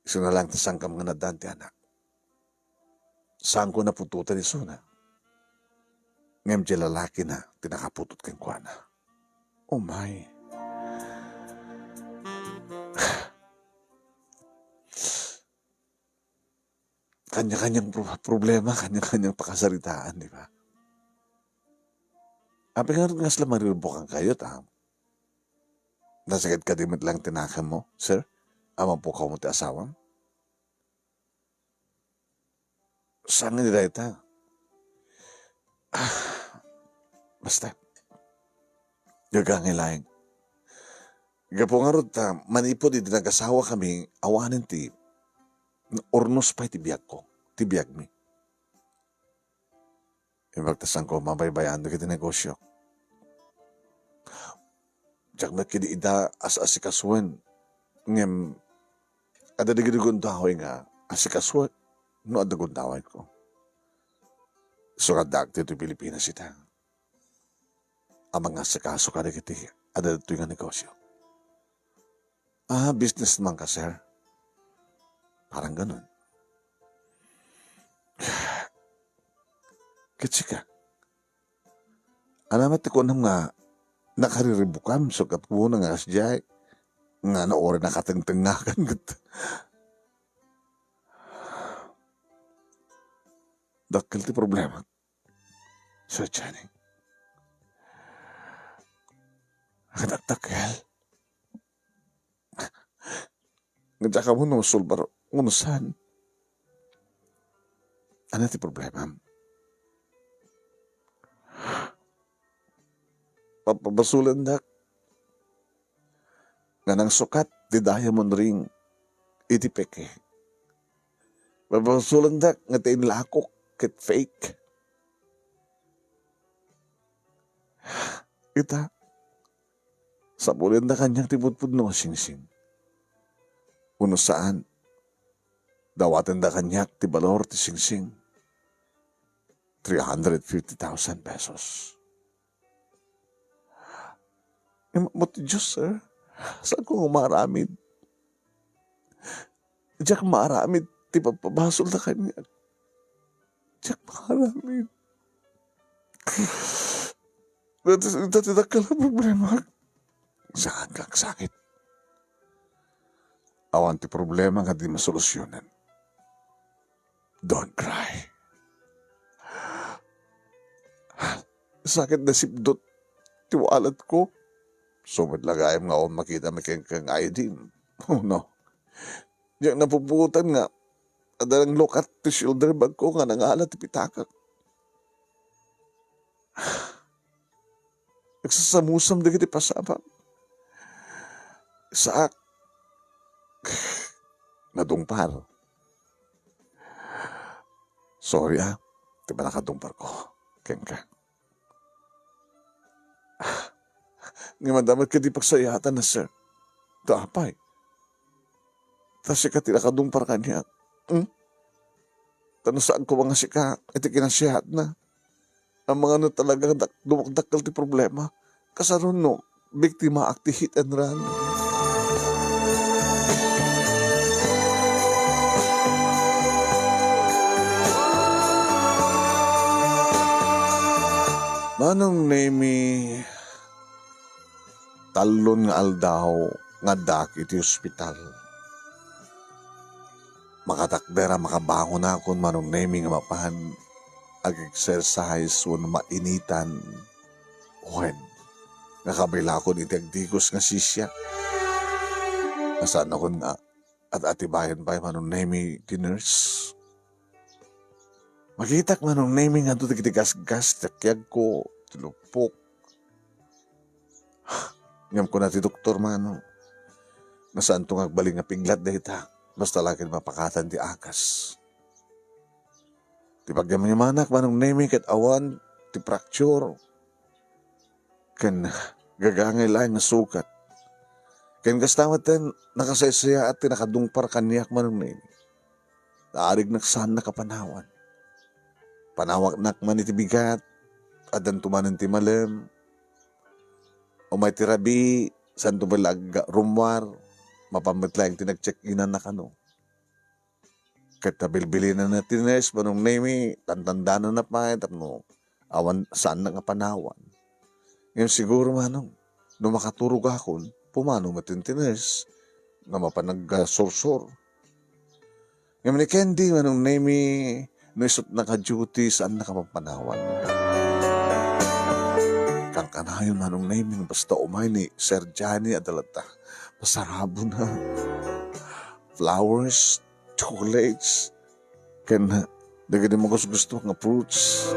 Sino lang ti sangkam nga nadan ti anak? Saanko naputotan isuna. Ngem ti lalakina ti nakaputot kenkuana. Oh my. Kanya-kanyang pro-, problema, kanya-kanyang pakasaritaan, di ba? Apay nga nga sila marirubukan kayo, ta? Nasakit ka di met lang tinakam mo, sir? Aman po ka mo ti asawam? Saan nga di dayta? Ah, basta. Gagangay laeng. Gapu ngarud ta, manipud idi nagasawa kami, awanen ti urnos pay ti biagko, ti biagmi. Imbag ta saanko mabaybayan dagiti negosio. Diak met kadi ida as-asikasuen, ngem adda dagiti gundaway nga asikasuek no adda gundawayko. Isu nga adda ditoy Pilipinas ita. Amangan nga asikaso kadagiti adda ditoy nga negosio. Ah, businessman ka, sir? Parang ganun. Ket sika? Ania met ti kunam nga nakariribukam, sukkat kuna nga kasdiay, nga nauri nakatengtengngakan ket dakkel ti problema. Sir Johnny. Agdakdakkel. Nga diak ammo no masulbar, unusan. Ania ti problemam? Papabasolendak nga nangsukat ti diamond ring iti peke. Papabasolendak nga ti inlakok ket fake. Ita, sapulenda kaniak ti pudpudno a singsing. Wenno saan, dawatenda kaniak ti balor ti singsing. Three hundred fifty thousand pesos. Imbag ti Diyos, sir. Saanko nga maaramid? Diak maaramid ti pagpabasolda kaniak. Diak maaramid. Dati, dati dakkel a problema. Saan ka agsakit? Awan ti problema nga di masolusyonan. Don't cry. Sakit na sipdot ti walatko. Sumet la gayam nga awan makita mi kenka nga I D. Oh no. Diak napupuotan nga adda nanglukat ti shoulder bag ko nga nangala ti pitakak. Nagsasamusam dagiti pasabak. Saak. Nadungpar. Sorry, ah. Ti panakadungpar ko kenka. Ngem adda met kadi pagsayaatanna, sir. Ta apay? Ta sika ti nakadungpar kaniak. Hmm? Ta no saan koma nga sika iti kinasiyaatna. Amangan no talaga dak-, dumakdakkel ti problema. Kasano no biktimaak ti hit and run? Manong Nemi, tallon nga aldaw nga addaak iti ospital. Makatakder a makabangonakon Manong Nemi nga mapan ag-exercise wenno mainitan. Wen, nga kabaelakon iti agdigos nga sisiak. Nasaannakon nga at-atibayan pay Manong Nemi ti nurse. Makitak Manong Nemi nga adu dagiti gasgas ti akyagko, ti lupok. Ngem kuna ti doktor, Manong, nga saanto nga agbalin nga piglat dayta, basta la ket mapakatan ti agas. Ti pagyamanak, Manong Nemi, ket awan ti fracture ken gagangay laeng nga sukat. Ken kasta met ten nakasaysayaat ti nakadungpar kaniak, Manong Nemi. Naarignak saan nakapanawan. Panawaknak man iti bigat, addanto manen ti malem. Umay ti rabii, saanto met la agrummuar, mapan met laeng ti nag-check-inan a kano. Ket nabilbilinanna ti nurse, Manong Nemi, tantandananna pay tapno awan, saanna nga panawan. Ngem siguro, Manong, no makaturogakon, pumano met ti nurse nga mapan nagsursor. Ngem ni Candy, Manong Nemi, no isut naka-duty, saanna nga panawan. Kankanayon, Manong Nemi, nga basta umay ni Sir Johnny a dalata, pasarabona. Flowers, chocolates, ken dagiti magusgusto nga fruits.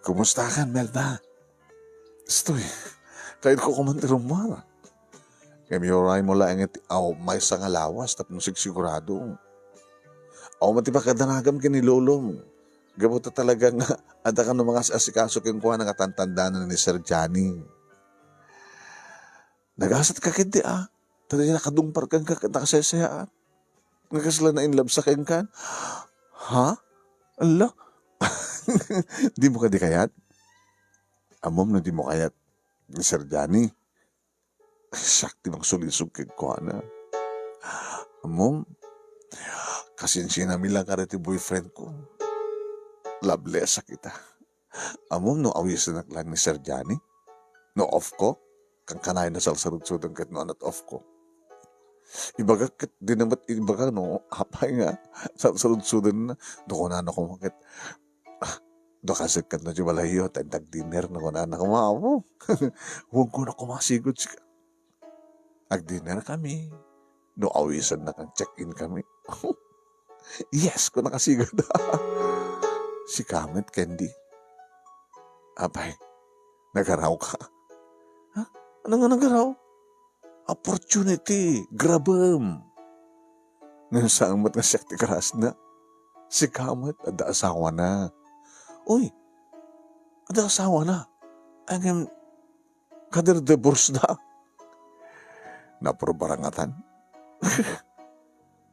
Kumustakan, Melba? Istoy, kayatko koma ti rummuar. Ngem uraymo laeng iti, aw, maysa nga lawas tapno sigsigurado. Aw, mati pakadanagam ken ni lolom. Gapu ta talaga nga adda kano mangas-asikaso kenkuana nga tantandanan ni Sir Johnny. Nagasat ka ketdi a, ta di nakadungpar kenka ket nakasaysayaat. Nga kasla na-in love sa kenka. Ha? Ala? Dimo kadi kayat? Ammom no dimo kayat ni Sir Johnny. Siak ti mangsulisog kenkuana. Ammom, kasinsinami lang kada ti boyfriend ko. Loveless a kita. Ammom no awisenak lang ni Sir Johnny? No off ko? Kankanayon a salsarudsuden ket no anat off ko. Ibagak ket di na met ibaga no apay nga salsarudsuden na. No kunana koma ket, "Ah, dua kasek ket no di balayyo, ta intak dinner," no kunana koma, apo. Huwag ko na kumasigod sika. Agdinner kami. No awisennak, check-in kami. Yes, ko nakasigod. Sika met, Candy. Apay, nagaraw ka? Ha? Ano nga nagaraw? Opportunity, grabem. Ngem saan met nga siak ti karasna. Sika met, adda asawana. Uy, adda asawana. Ngem, kadir divorce da. Naprobaran ngatan.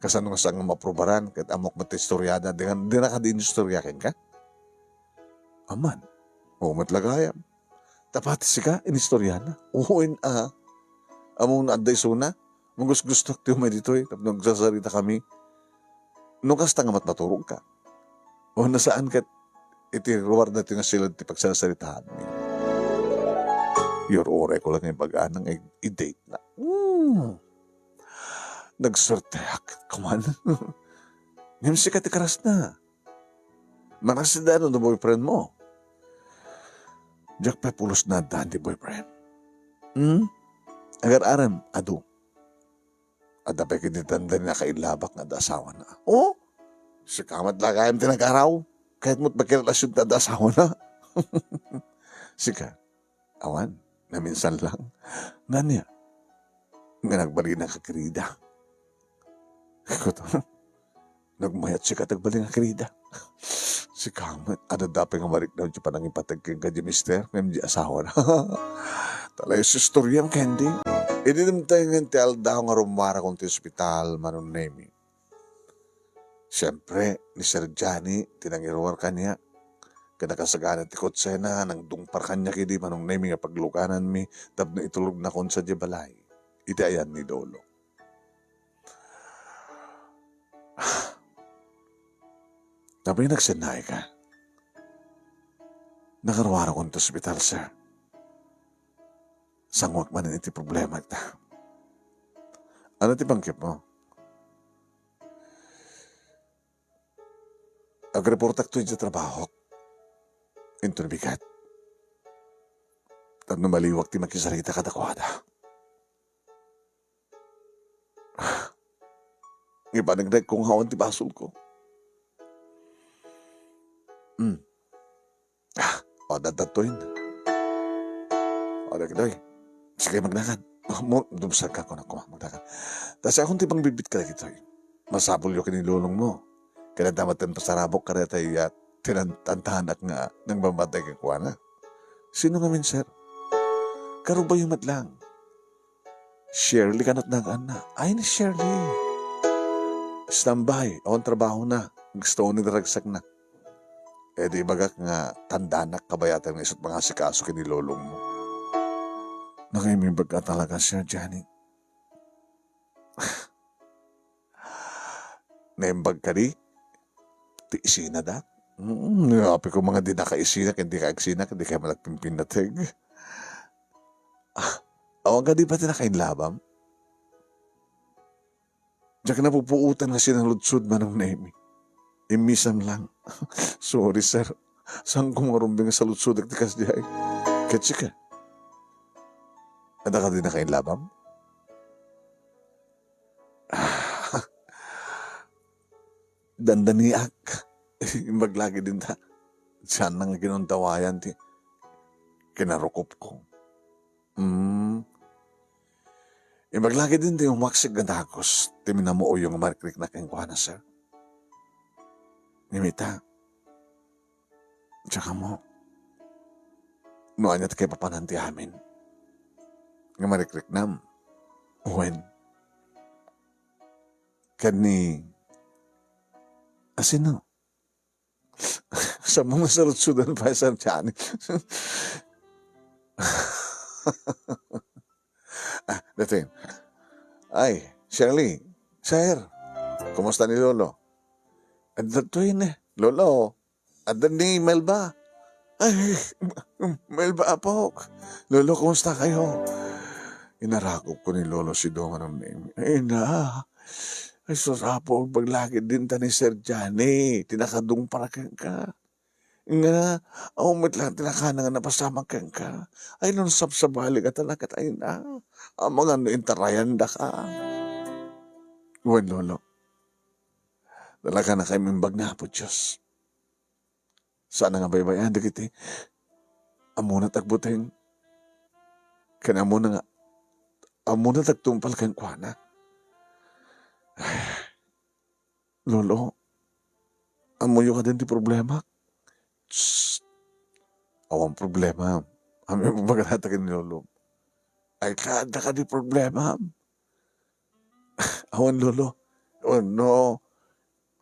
Kasano nga saan nga maprobaran? Ket ammok met ti istoriada. Di, di na kadi inistorya kenka? Aman. Oo met la gayam. Ta pati sika, inistoriana. Uwen a. Ammom no adda isuna, magusgustok ti umay ditoy, tapno agsasarita kami. No kasta nga mat-, maturog ka. O nasaan ket iti ruar daytoy nga siled ti pagsarsaritaanmi. Yur-uray ko lang nga ibagana nga i-, i-date na. Hmm. Nagsuerteak, kuman. Ngem sika ti karasna. Manasidano no boyfriend mo? Diak pay pulos nga addaan ti boyfriend. Hmm? Agar-arem, adu. Adda pay ket ni dandani nakailabak nga adda asawana. Oh? Sika met la gayam ti nagaraw. Kayat mo't makirelasion ta adda asawana. Sika, awan, naminsan lang. Ngania? Nga nagbalin ka, kerida. Kuto. Nagmayat sika, nagbalin ka, kerida. Sika met, adda pay nga marikna ti panangipateg kenka di mister, ngem di asawana. Talaga istoriam, Candy. Idi dimtay ngan ti aldaw nga rummuarakon ti ospital, Manong Nemi. Siempre, ni Sir Johnny ti nangiruar kaniak. Ket nakasagana ti kotsena, nangdungpar kaniak idi Manong Nemi nga paglugananmi tapno itulognakon sadiay balay iti ayan ni Lolo. Tapno nagsennaay ka. Nakaruarakon ti ospital, sir. Sangoek manen iti problema ta. Ano ti panggepmo? Agreportak to iti trabahok. Inton bigat. Tapno maliwak ti makisarita kadakuada. Ipanagdagko nga awan ti basolko. Hmm. Ah, o, daddattoyen. O, dagitoy. Sige, magdangan. Mo, dumsag ka, kunak ko, magdangan. Ta siakon ti pangbitbit kadagitoy. Masapulyo ken ni lolongmo. Ken adda met ti pasarabok kadayta a tinantanak nga nangbabantay kenkuana. Sino ngamin, sir? Karubayo met lang. Shirley kanat naganna. Ay, ni Shirley. Standby. Awan trabahona. Gusto ni ragsakna. Eh, di bagak nga tandanak kabayatan nga isu't mangasikaso ken ni lolongmo. Nakaimbag ka talaga, Sir Johnny. Naimbag kadi ti isinada? Mm, apay koma nga dinaka isina ken dika agsina ken dika man agpimpinnateg. Ah, awan kadi pay ti nakainlabam? Diak napupuotan nga sinaludsod, Manong Nemi. Immisam lang. Sorry, sir. Saanko nga rumbeng nga saludsodak ti kasdiay. Ket sika? Adda kadi nakainlabam? Dandaniak. Imbag lagi dinta. Saan nga ginundawayan ti kinarukopko. Mm. Imbag lagi dinta ti umaksik nga dagus ti minamuoyo nga marikrikna kenkuana, sir. Ngem ita, tsaka mo, no ania ti kaipapanan ti amin nga marikriknam, wen, ken ni, asino? Saan mo nga saludsodan pay, Sir Johnny? Ah, dating. Ay, Shirley, sir, kumusta ni Lolo? Adda to yun eh. Lolo, adda ni Melba. Ay, Melba, apok. Lolo, kumusta kayo? Inarakop ko ni Lolo si Dong, ano, ay, na. Ay, sus, apok, paglakid din ta ni Sir Johnny. Tinakadong para kenka. Nga, awan met lang ti nakana nga napasamak kenka. Ay, no nasabsabali nga talaga tayo na. Amangan no intarayan da ka. Wen, Lolo. Talaga na kayo mimbag na Apo Diyos. Saan nga baybay-an dagiti ammona ti agbuteng. Ken ammona nga, ammona ti agtungpal kenkuana. Ay, Lolo, ammoyo kadin ti problema? Tss, awan problema. Ammom ti ibaganata ken ni Lolo. Ay, adda kadi problema? Awan, Lolo. Oh, no.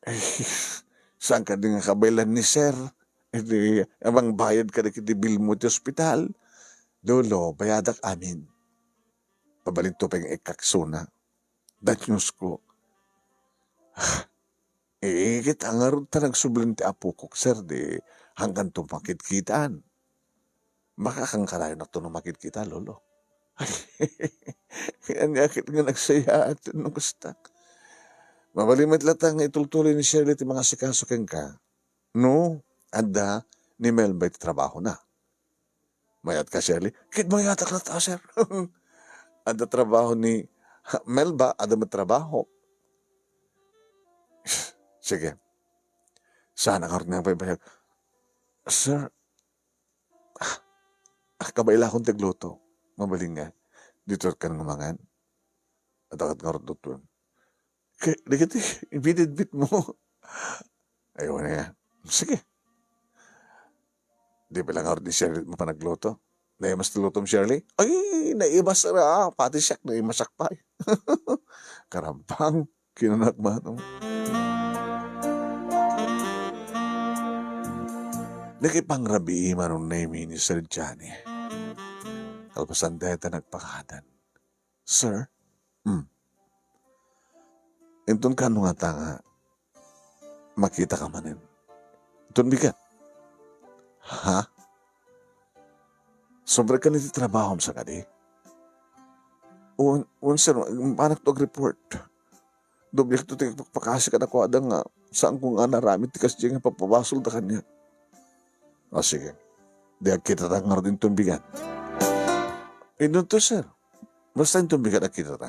Ay, saan kadi nga kabaylan ni Sir? Iti amang bayad kadagiti bill mo ti ospital? Lolo, bayadak amin. Mabalinto pay nga ikkaksona. Danyos ko. Eh, ket ngarud ta nagsubli ti apokok, sir, di hangganto makitkitaan. Makakankanayon nakto no makidkita, Lolo. Ania ket nga nagsayaat no kasta. Mabalin met latta nga itultuloy ni Shirley ti mangasikaso kenka. No, adda ni Melba iti trabahona. Mayat ka, Shirley? Ket mayatak latta, sir. Adda trabaho ni Melba, adda met trabaho. Sige. Saan nga ngarud nga agbaybayag? Sir, ah, ah, kabaelakon ti agluto. Mabalin nga. Ditoy kan nga mangan. Adda ket ngarud lutoem. Ke-, di ket ibinitbit mo. Ayaw na nga. Sige. Di ba lang ngarud ni Shirley mapan agluto? Naimas ti lutom, Shirley? Ay, naimas ra. Pati siak, naimasak pay. Karambang. Kinanak manong. Nakipangrabii Manong Nemi ni Sir Johnny. Kalpasan dayta nagpakadan. Sir? Hmm. Inton kaano ngata nga makitaka manen? Inton bigat? Ha? Sobra ka ni ti trabahom sa kadi? Un, un, sir, manak to ag-report. Doble to ti pakpakasi kadakuada nga saan ko nga naramid ti kasdi nga papabasolda kaniak. O, sige. Di agkitata ngarud inton bigat. Inton to, sir. Basta inton bigat agkitata.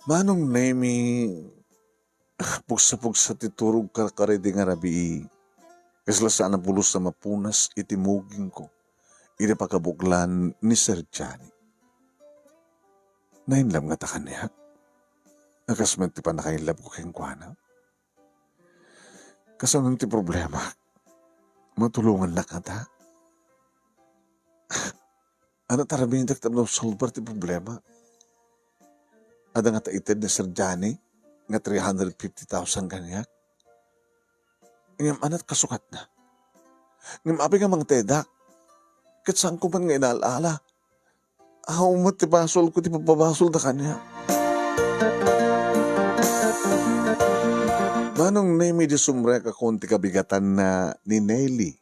Manong Nemi, pugsa-pugsa ti turog karkaridi nga rabii. Kasla saan a bulos a mapunas iti mugingko iti pakabuklan ni Sir Johnny. Nainlab ngata kaniak? A kas met ti pannakainlabko kenkuana? Kasano ti problema? Matulongannak ngata? Ano ta rabiidak tapno solbar ti problema? Adda ngata ited ni Sir Johnny nga three hundred fifty thousand kaniak? Ngem anat kasukatna? Ngem apay nga mangtedak? Ket saanko man nga inaal-ala. Awan met ti basolko ti papabasolda kaniak. Manong Nemi, idi sumrekakon ti kabigatanna ni Nelly,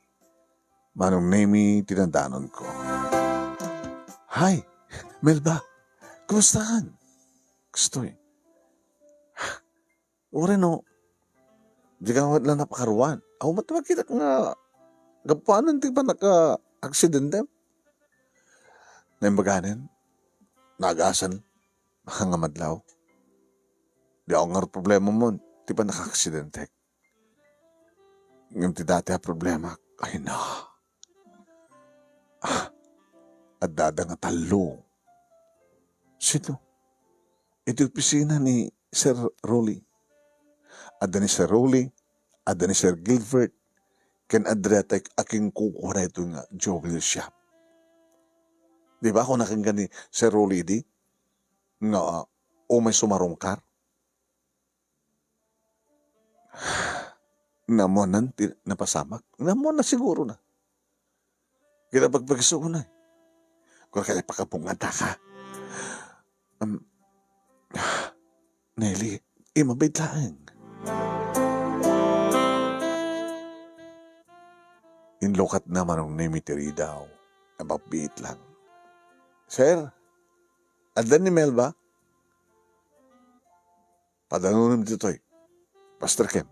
Manong Nemi ti nadanonko. Hi, Melba. Kumustaan? Kastoy. Uray no, dika met la napakaruan. Awan met makitak nga gapuanan ti pannakaaksidente. Naimbaganen, naagasan, nga madlaw. Di ako ngarud problemamon ti pannakaaksidente. Ngem ti dati a problema, ay na. Ah, addada nga tallo. Sino? Iti opisina ni Sir Rolly. Adda ni Sir Rolly, adda ni Sir Gilbert, ken adda dayta a kinkukua daytoy nga jeweler shop. Di ba, kunak kenka ni Sir Rolly idi nga, ah, umay sumarungkar? Naammoanna ti napasamak. Naammoanna siguro na. Kinapagpagsuko na. Kung kaya pakabungada ka. Um, Nelly, imabit laeng. Inlukat na Manong Nemi ti ridaw. Nababit lang. Sir, adda ni Melba? Padanonem ditoy. Pastor Ken.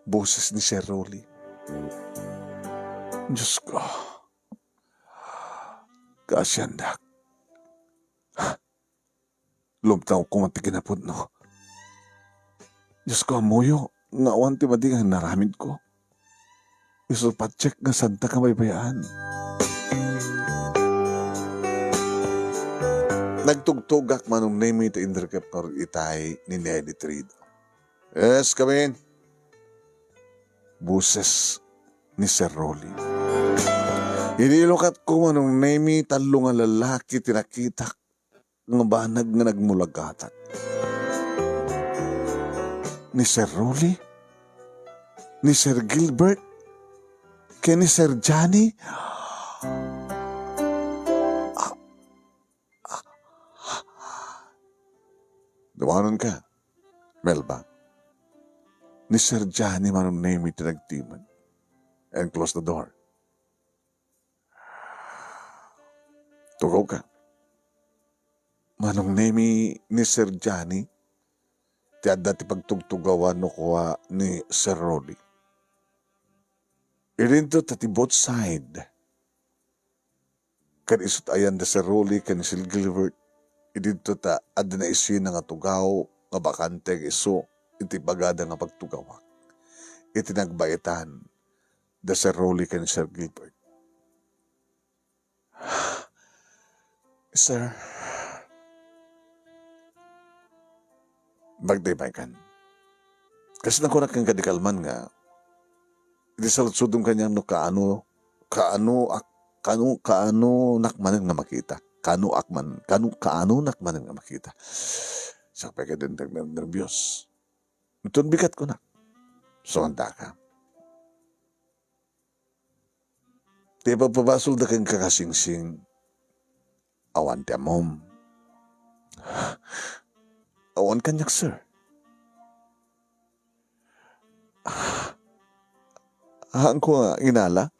Boses ni Sir Rolly. Diyos ko. Kaasiandak. Lumtaw ko man ti kinapudno. Diyos ko, ammoyo, nga awan ti madi nga inaramid ko. Isu patiek nga santa kabaybayaan. Nagtugtugak Manong Nemi ta inrikep ngarud itay ni Nelly Trido. Yes, come in. Boses ni Sir Rolly. Idi ilukat ko Manong Nemi, tallo nga lalaki ti nakitak nga banag nga nagmulagatak. Ni Sir Rolly, ni Sir Gilbert, ken ni Sir Johnny. Ah, ah, ah. Dumanon ka, Melba. Ni Sir Johnny Manong Nemi ti nagtimek. And close the door. Tugaw ka. Manong Nemi, ni Sir Johnny ti adda ti pagtugtugawan no kua ni Sir Rolly. Idinto ta ti both side. Ken isut ayan da Sir Rolly ken Sir Gilbert. Idinto ta adda naisina nga tugaw nga bakante nga isu iti bagada nga pagtugawak iti nagbaitan da Sir Rolly ken Sir Gilbert. Sir, bagdaybaykan. Kas nakunak kenka di kalman nga, iti saludsodem kaniak no kaano, kaano ak-, kaano, kaano nak manen nga makita. Kaano ak man, kaano, kaano nak manen nga makita. Sakbay ka din nagnerbios. Inton bigat ko na. Sumanda ka. Ti ipapabasol da kenka, Kasingsing, awan ti ammom. Awan kaniak, sir. Haanko nga inala.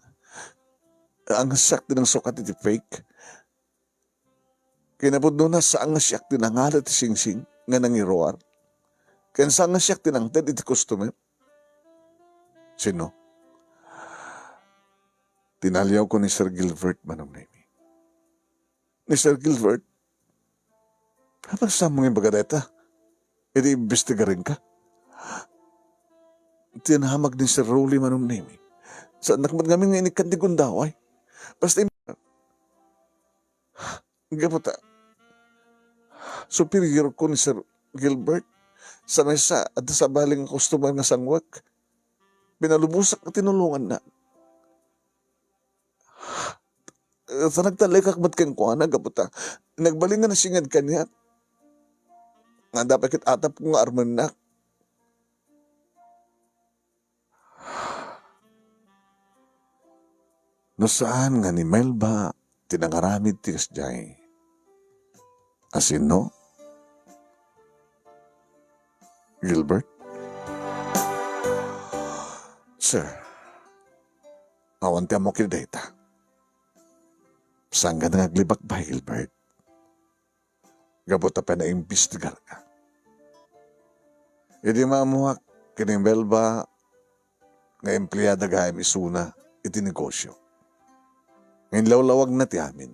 Ang siak ti nangsukat iti fake. Kinapudnona, saan nga siak ti nangala ti singsing nga nangiruar, ken saan nga siak ti nangted iti customer. Sino? Tinaliawko ni Sir Gilbert, Manong Nemi. Ni Sir Gilbert? Apay saan mo nga ibaga dayta? Idi imbestigarenka? Ti namag ni Sir Rolly, Manong Nemi. Saannak met ngamin nga inikkan ti gundaway. Basta im-, Gapu ta superior ko ni Sir Gilbert. Sa maysa, adda sabali nga customer nga sangwek. Pinalubosak nga tinulonganna. Ta nagtalekak met kenkuana gapu ta nagbalin nga nasinged kaniak. Nga adda pay ket atapko nga armennak. No saan nga ni Melba ti nangaramid ti kasdiay, asino, Gilbert? Sir, awan ti ammok iti dayta. Saan nga nga aglibakbay, Gilbert? Gapu ta pinaimbistigarka. Idi maammoak ken ni Melba nga empleada gayam isuna iti negosio, nga inlawlawagna ti amin,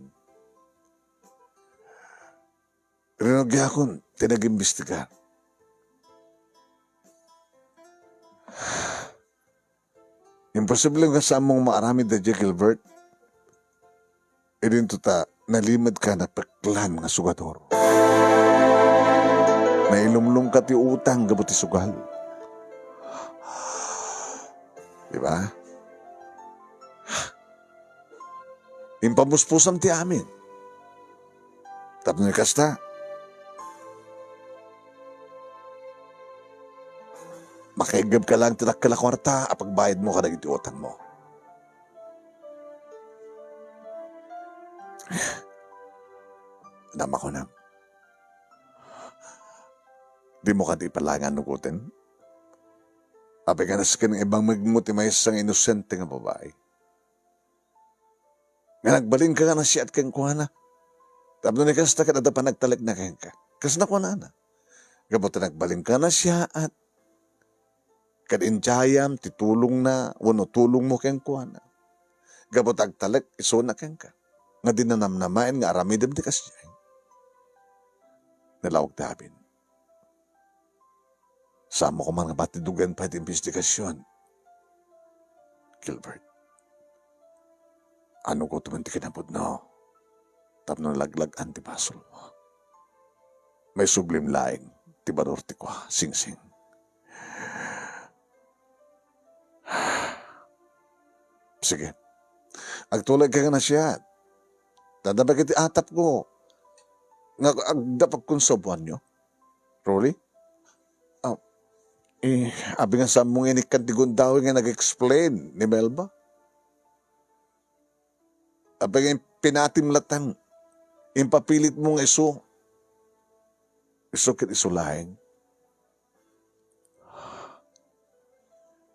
rinugiakon ti nagimbistigar. Imposible nga saanmo nga maaramid daydiay, Gilbert. Idinto ta nalimedka a napeklan nga sugador. Nailumlomka ti utang gapu ti sugal. Di ba? Impamuspusam ti amin. Tapno ni kasta, makaiggabka lang ti dakkel a kuarta a pagbayadmo kadagiti utangmo. Adda makunam, dimo kadi ipalangan no guten? Apay nga nasken nga ibangmegmo ti maysa nga inosente nga babai nga nagbalinka nga nasiat kenkuana. Tapno ni kasta, ket adda panagtalekna kenka. Kasla kunana, gapu ta nagbalinka nga nasiat, ket idiayam ti tulongna wenno tulongmo kenkuana. Gapu ta agtalek isuna kenka, nga dinna namnamaen nga aramidem ti kasdiay. Nalawag ti amin. Saanmo koma nga patidugen pay ti imbestigasion, Gilbert. Ano ko tuman ti kinapudno tapno nalaglag-an ti basolmo? Maisublim laeng ti balor ti kua, Singsing. Sige. Agtulagka nga nasiat. Dadabag iti atapko nga agda pagkonsubuanyo. Rolly? Ah, eh, abi nga saanmo nga inikkan ti gundaway nga nag-explain ni Melba? Apay nga pinatim laeng, impapilitmo nga isu. Isu ket isu laeng.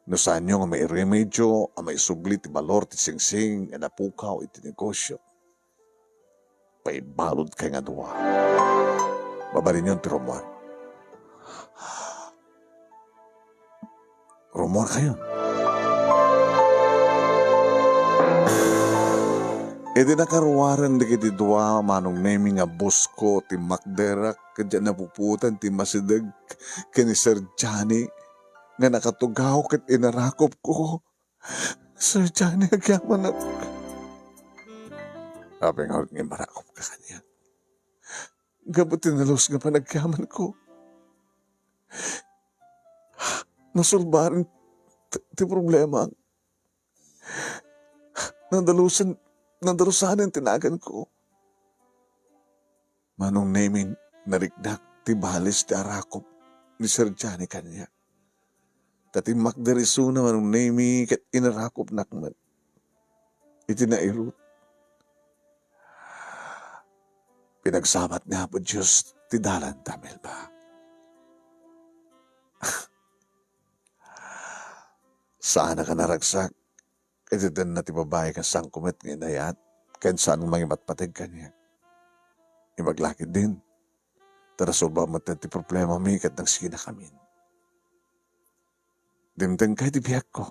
No saanyo nga mairemedio a maisubli ti balor ti Singsing nga napukaw iti negosio, paibaludkayo nga dua. Mabalinyon ti rummuar. Rummuarkayon. Idi nakaruaren dagiti dua, Manong Nemy, nga boss ko, timmakderak, ket diak napupuotan ti masideg ken ni Sir Johnny nga nakatugaw ket inarakupko. Sir Johnny, agyamanak. Apay ngarud nga imarakupka kaniak? Gapu ti nalus nga panagyamanko, nasolbaren ti, ti problema. Nadalusan, nadalusanen ti naganko. Manong Nemy, nariknak ti balis ti arakup ni Sir Johnny kaniak. Ta timmakder isuna, Manong Nemy, ket inarakupnak met iti nairut. Pinagsabat ni Apo Dios ti dalanta, Melba. Saanak a naragsak iti denna ti babai nga saanko met nga inayat ken saan mangimatpateg kaniak. Imbag la ketdin, ta nasolba met ti problemami ket nagsikinakamin. Dimtengka iti biagko.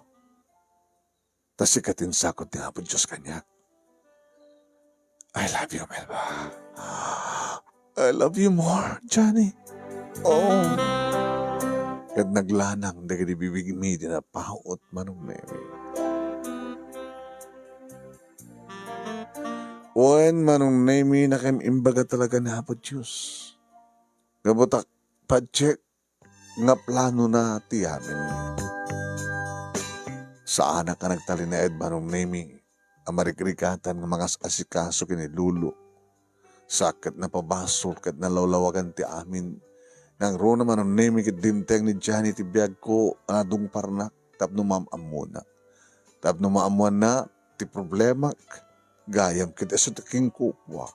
Ta sika ti insakod ni Apo Dios kaniak. I love you, Melba. I love you more, Johnny. Oh. Ket naglanang dagiti bibigmi ti napaut, Manong Nemy. Wen, Manong Nemy, nakem imbaga talaga ni Apo Dios. Gapu ta, padjek nga planona ti amin. Saanak a nagtalinaed, Manong Nemy, a marikrikatan nga mangas-asikaso ken ni Lolo. Sa ket napabasol ket nalawlawagan ti amin. Nangruna, Manong Nemy, ket dimteng ni Johnny ti biagko a nadungparnak tapno maam-ammona. Tapno maammoanna, ti problemak gayam ket isu ti kinkukuak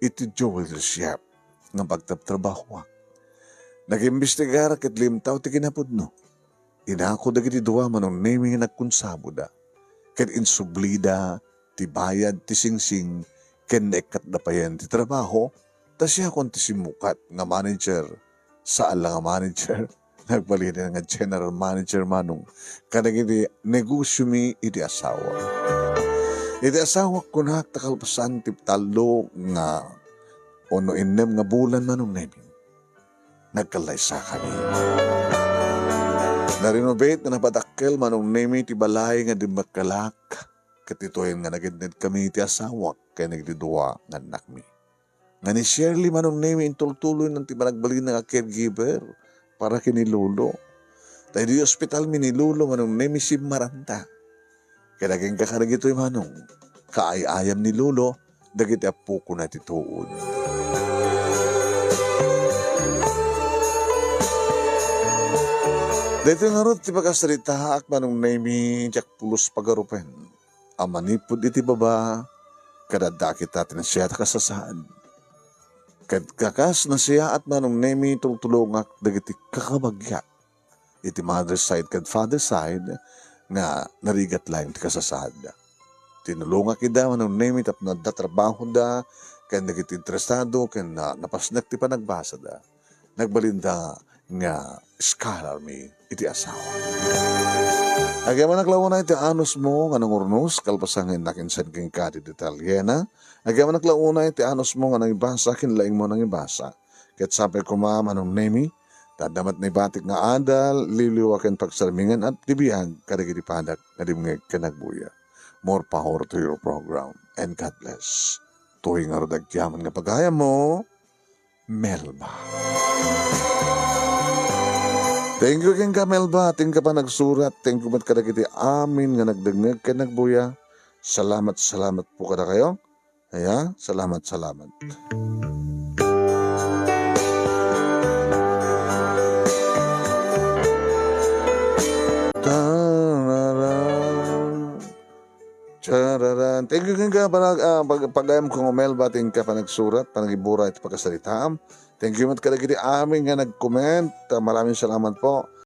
iti jewelry shop nga pagtrabtrabahoak. Nag-imbestigar ket limtaw ti kinapudno. Inako dagiti dua Manong Nemi nga nagkonsaboda, ket insublida ti bayad ti singsing ken naikkatda payen ti trabaho, ta siakon ti simmukat nga manager, saan la nga manager, nagbalin nga general manager manong kadagiti negosiomi iti asawa. Iti asawak kunak ta kalpasan ti tallo nga ono innem nga bulan Manong Nemi, nagkallaysakami. Na-renovate nga napadakkel Manong Nemi ti balay nga dimmakkelak, ket ditoyen nga nagednedkami iti asawak ken dagiti dua nga annakmi. Nga ni Shirley Manong Nemi intultuloyna ti panagbalinna nga caregiver para ken ni Lolo. Ta idi ospitalmi ni Lolo Manong Nemi simmaranta. Ket agingga kadagitoy Manong, kaay-ayam ni Lolo dagiti appokona iti tuod. Daytoy ngarud ti pakasaritaak Manong Nemi, diak pulos pagarupen a manipud iti baba, ket adda kita ti nasayaat a kasasaad. Ket kakas nasayaat Manong Nemi, tultulongak dagiti kakabagia iti mother side ken father side nga narigat laeng ti kasasaadda. Tinulongak ida Manong Nemi tapno adda trabahoda ken dagiti interesado ken na-, napasnek ti panagbasada. Nagbalinda nga scholarmi iti asawa. Agyamanak la unay ti anusmo nga nangurnos, kalpasan nga innak insan kenka ti detalyena. Agyamanak la unay ti anusmo nga nangibasa ken laingmo nangibasa. Ket sapay koma Manong Nemi, ta adda met naibatik nga adal, liwliwa ken pagsarmingan ti biag kadagiti padak nga dimngeg ken agbuya. More power to your program, and God bless. Toy ngarud agyaman nga pagayammo, Melba. Thank you kenka, Melba. Thank you panagsurat. Thank you met kadagiti amin nga nagdengngeg ken nagbuya. Salamat, salamat po kadakayo. Aya, salamat, salamat. Tarara. Tararan. Thank you kenka panag-, ah, pag-, pagayam ko nga Melba, thank you panagsurat, panagibura iti pakasaritaam. Thank you met kadagiti amin nga nag-comment. Ah, maraming salamat po.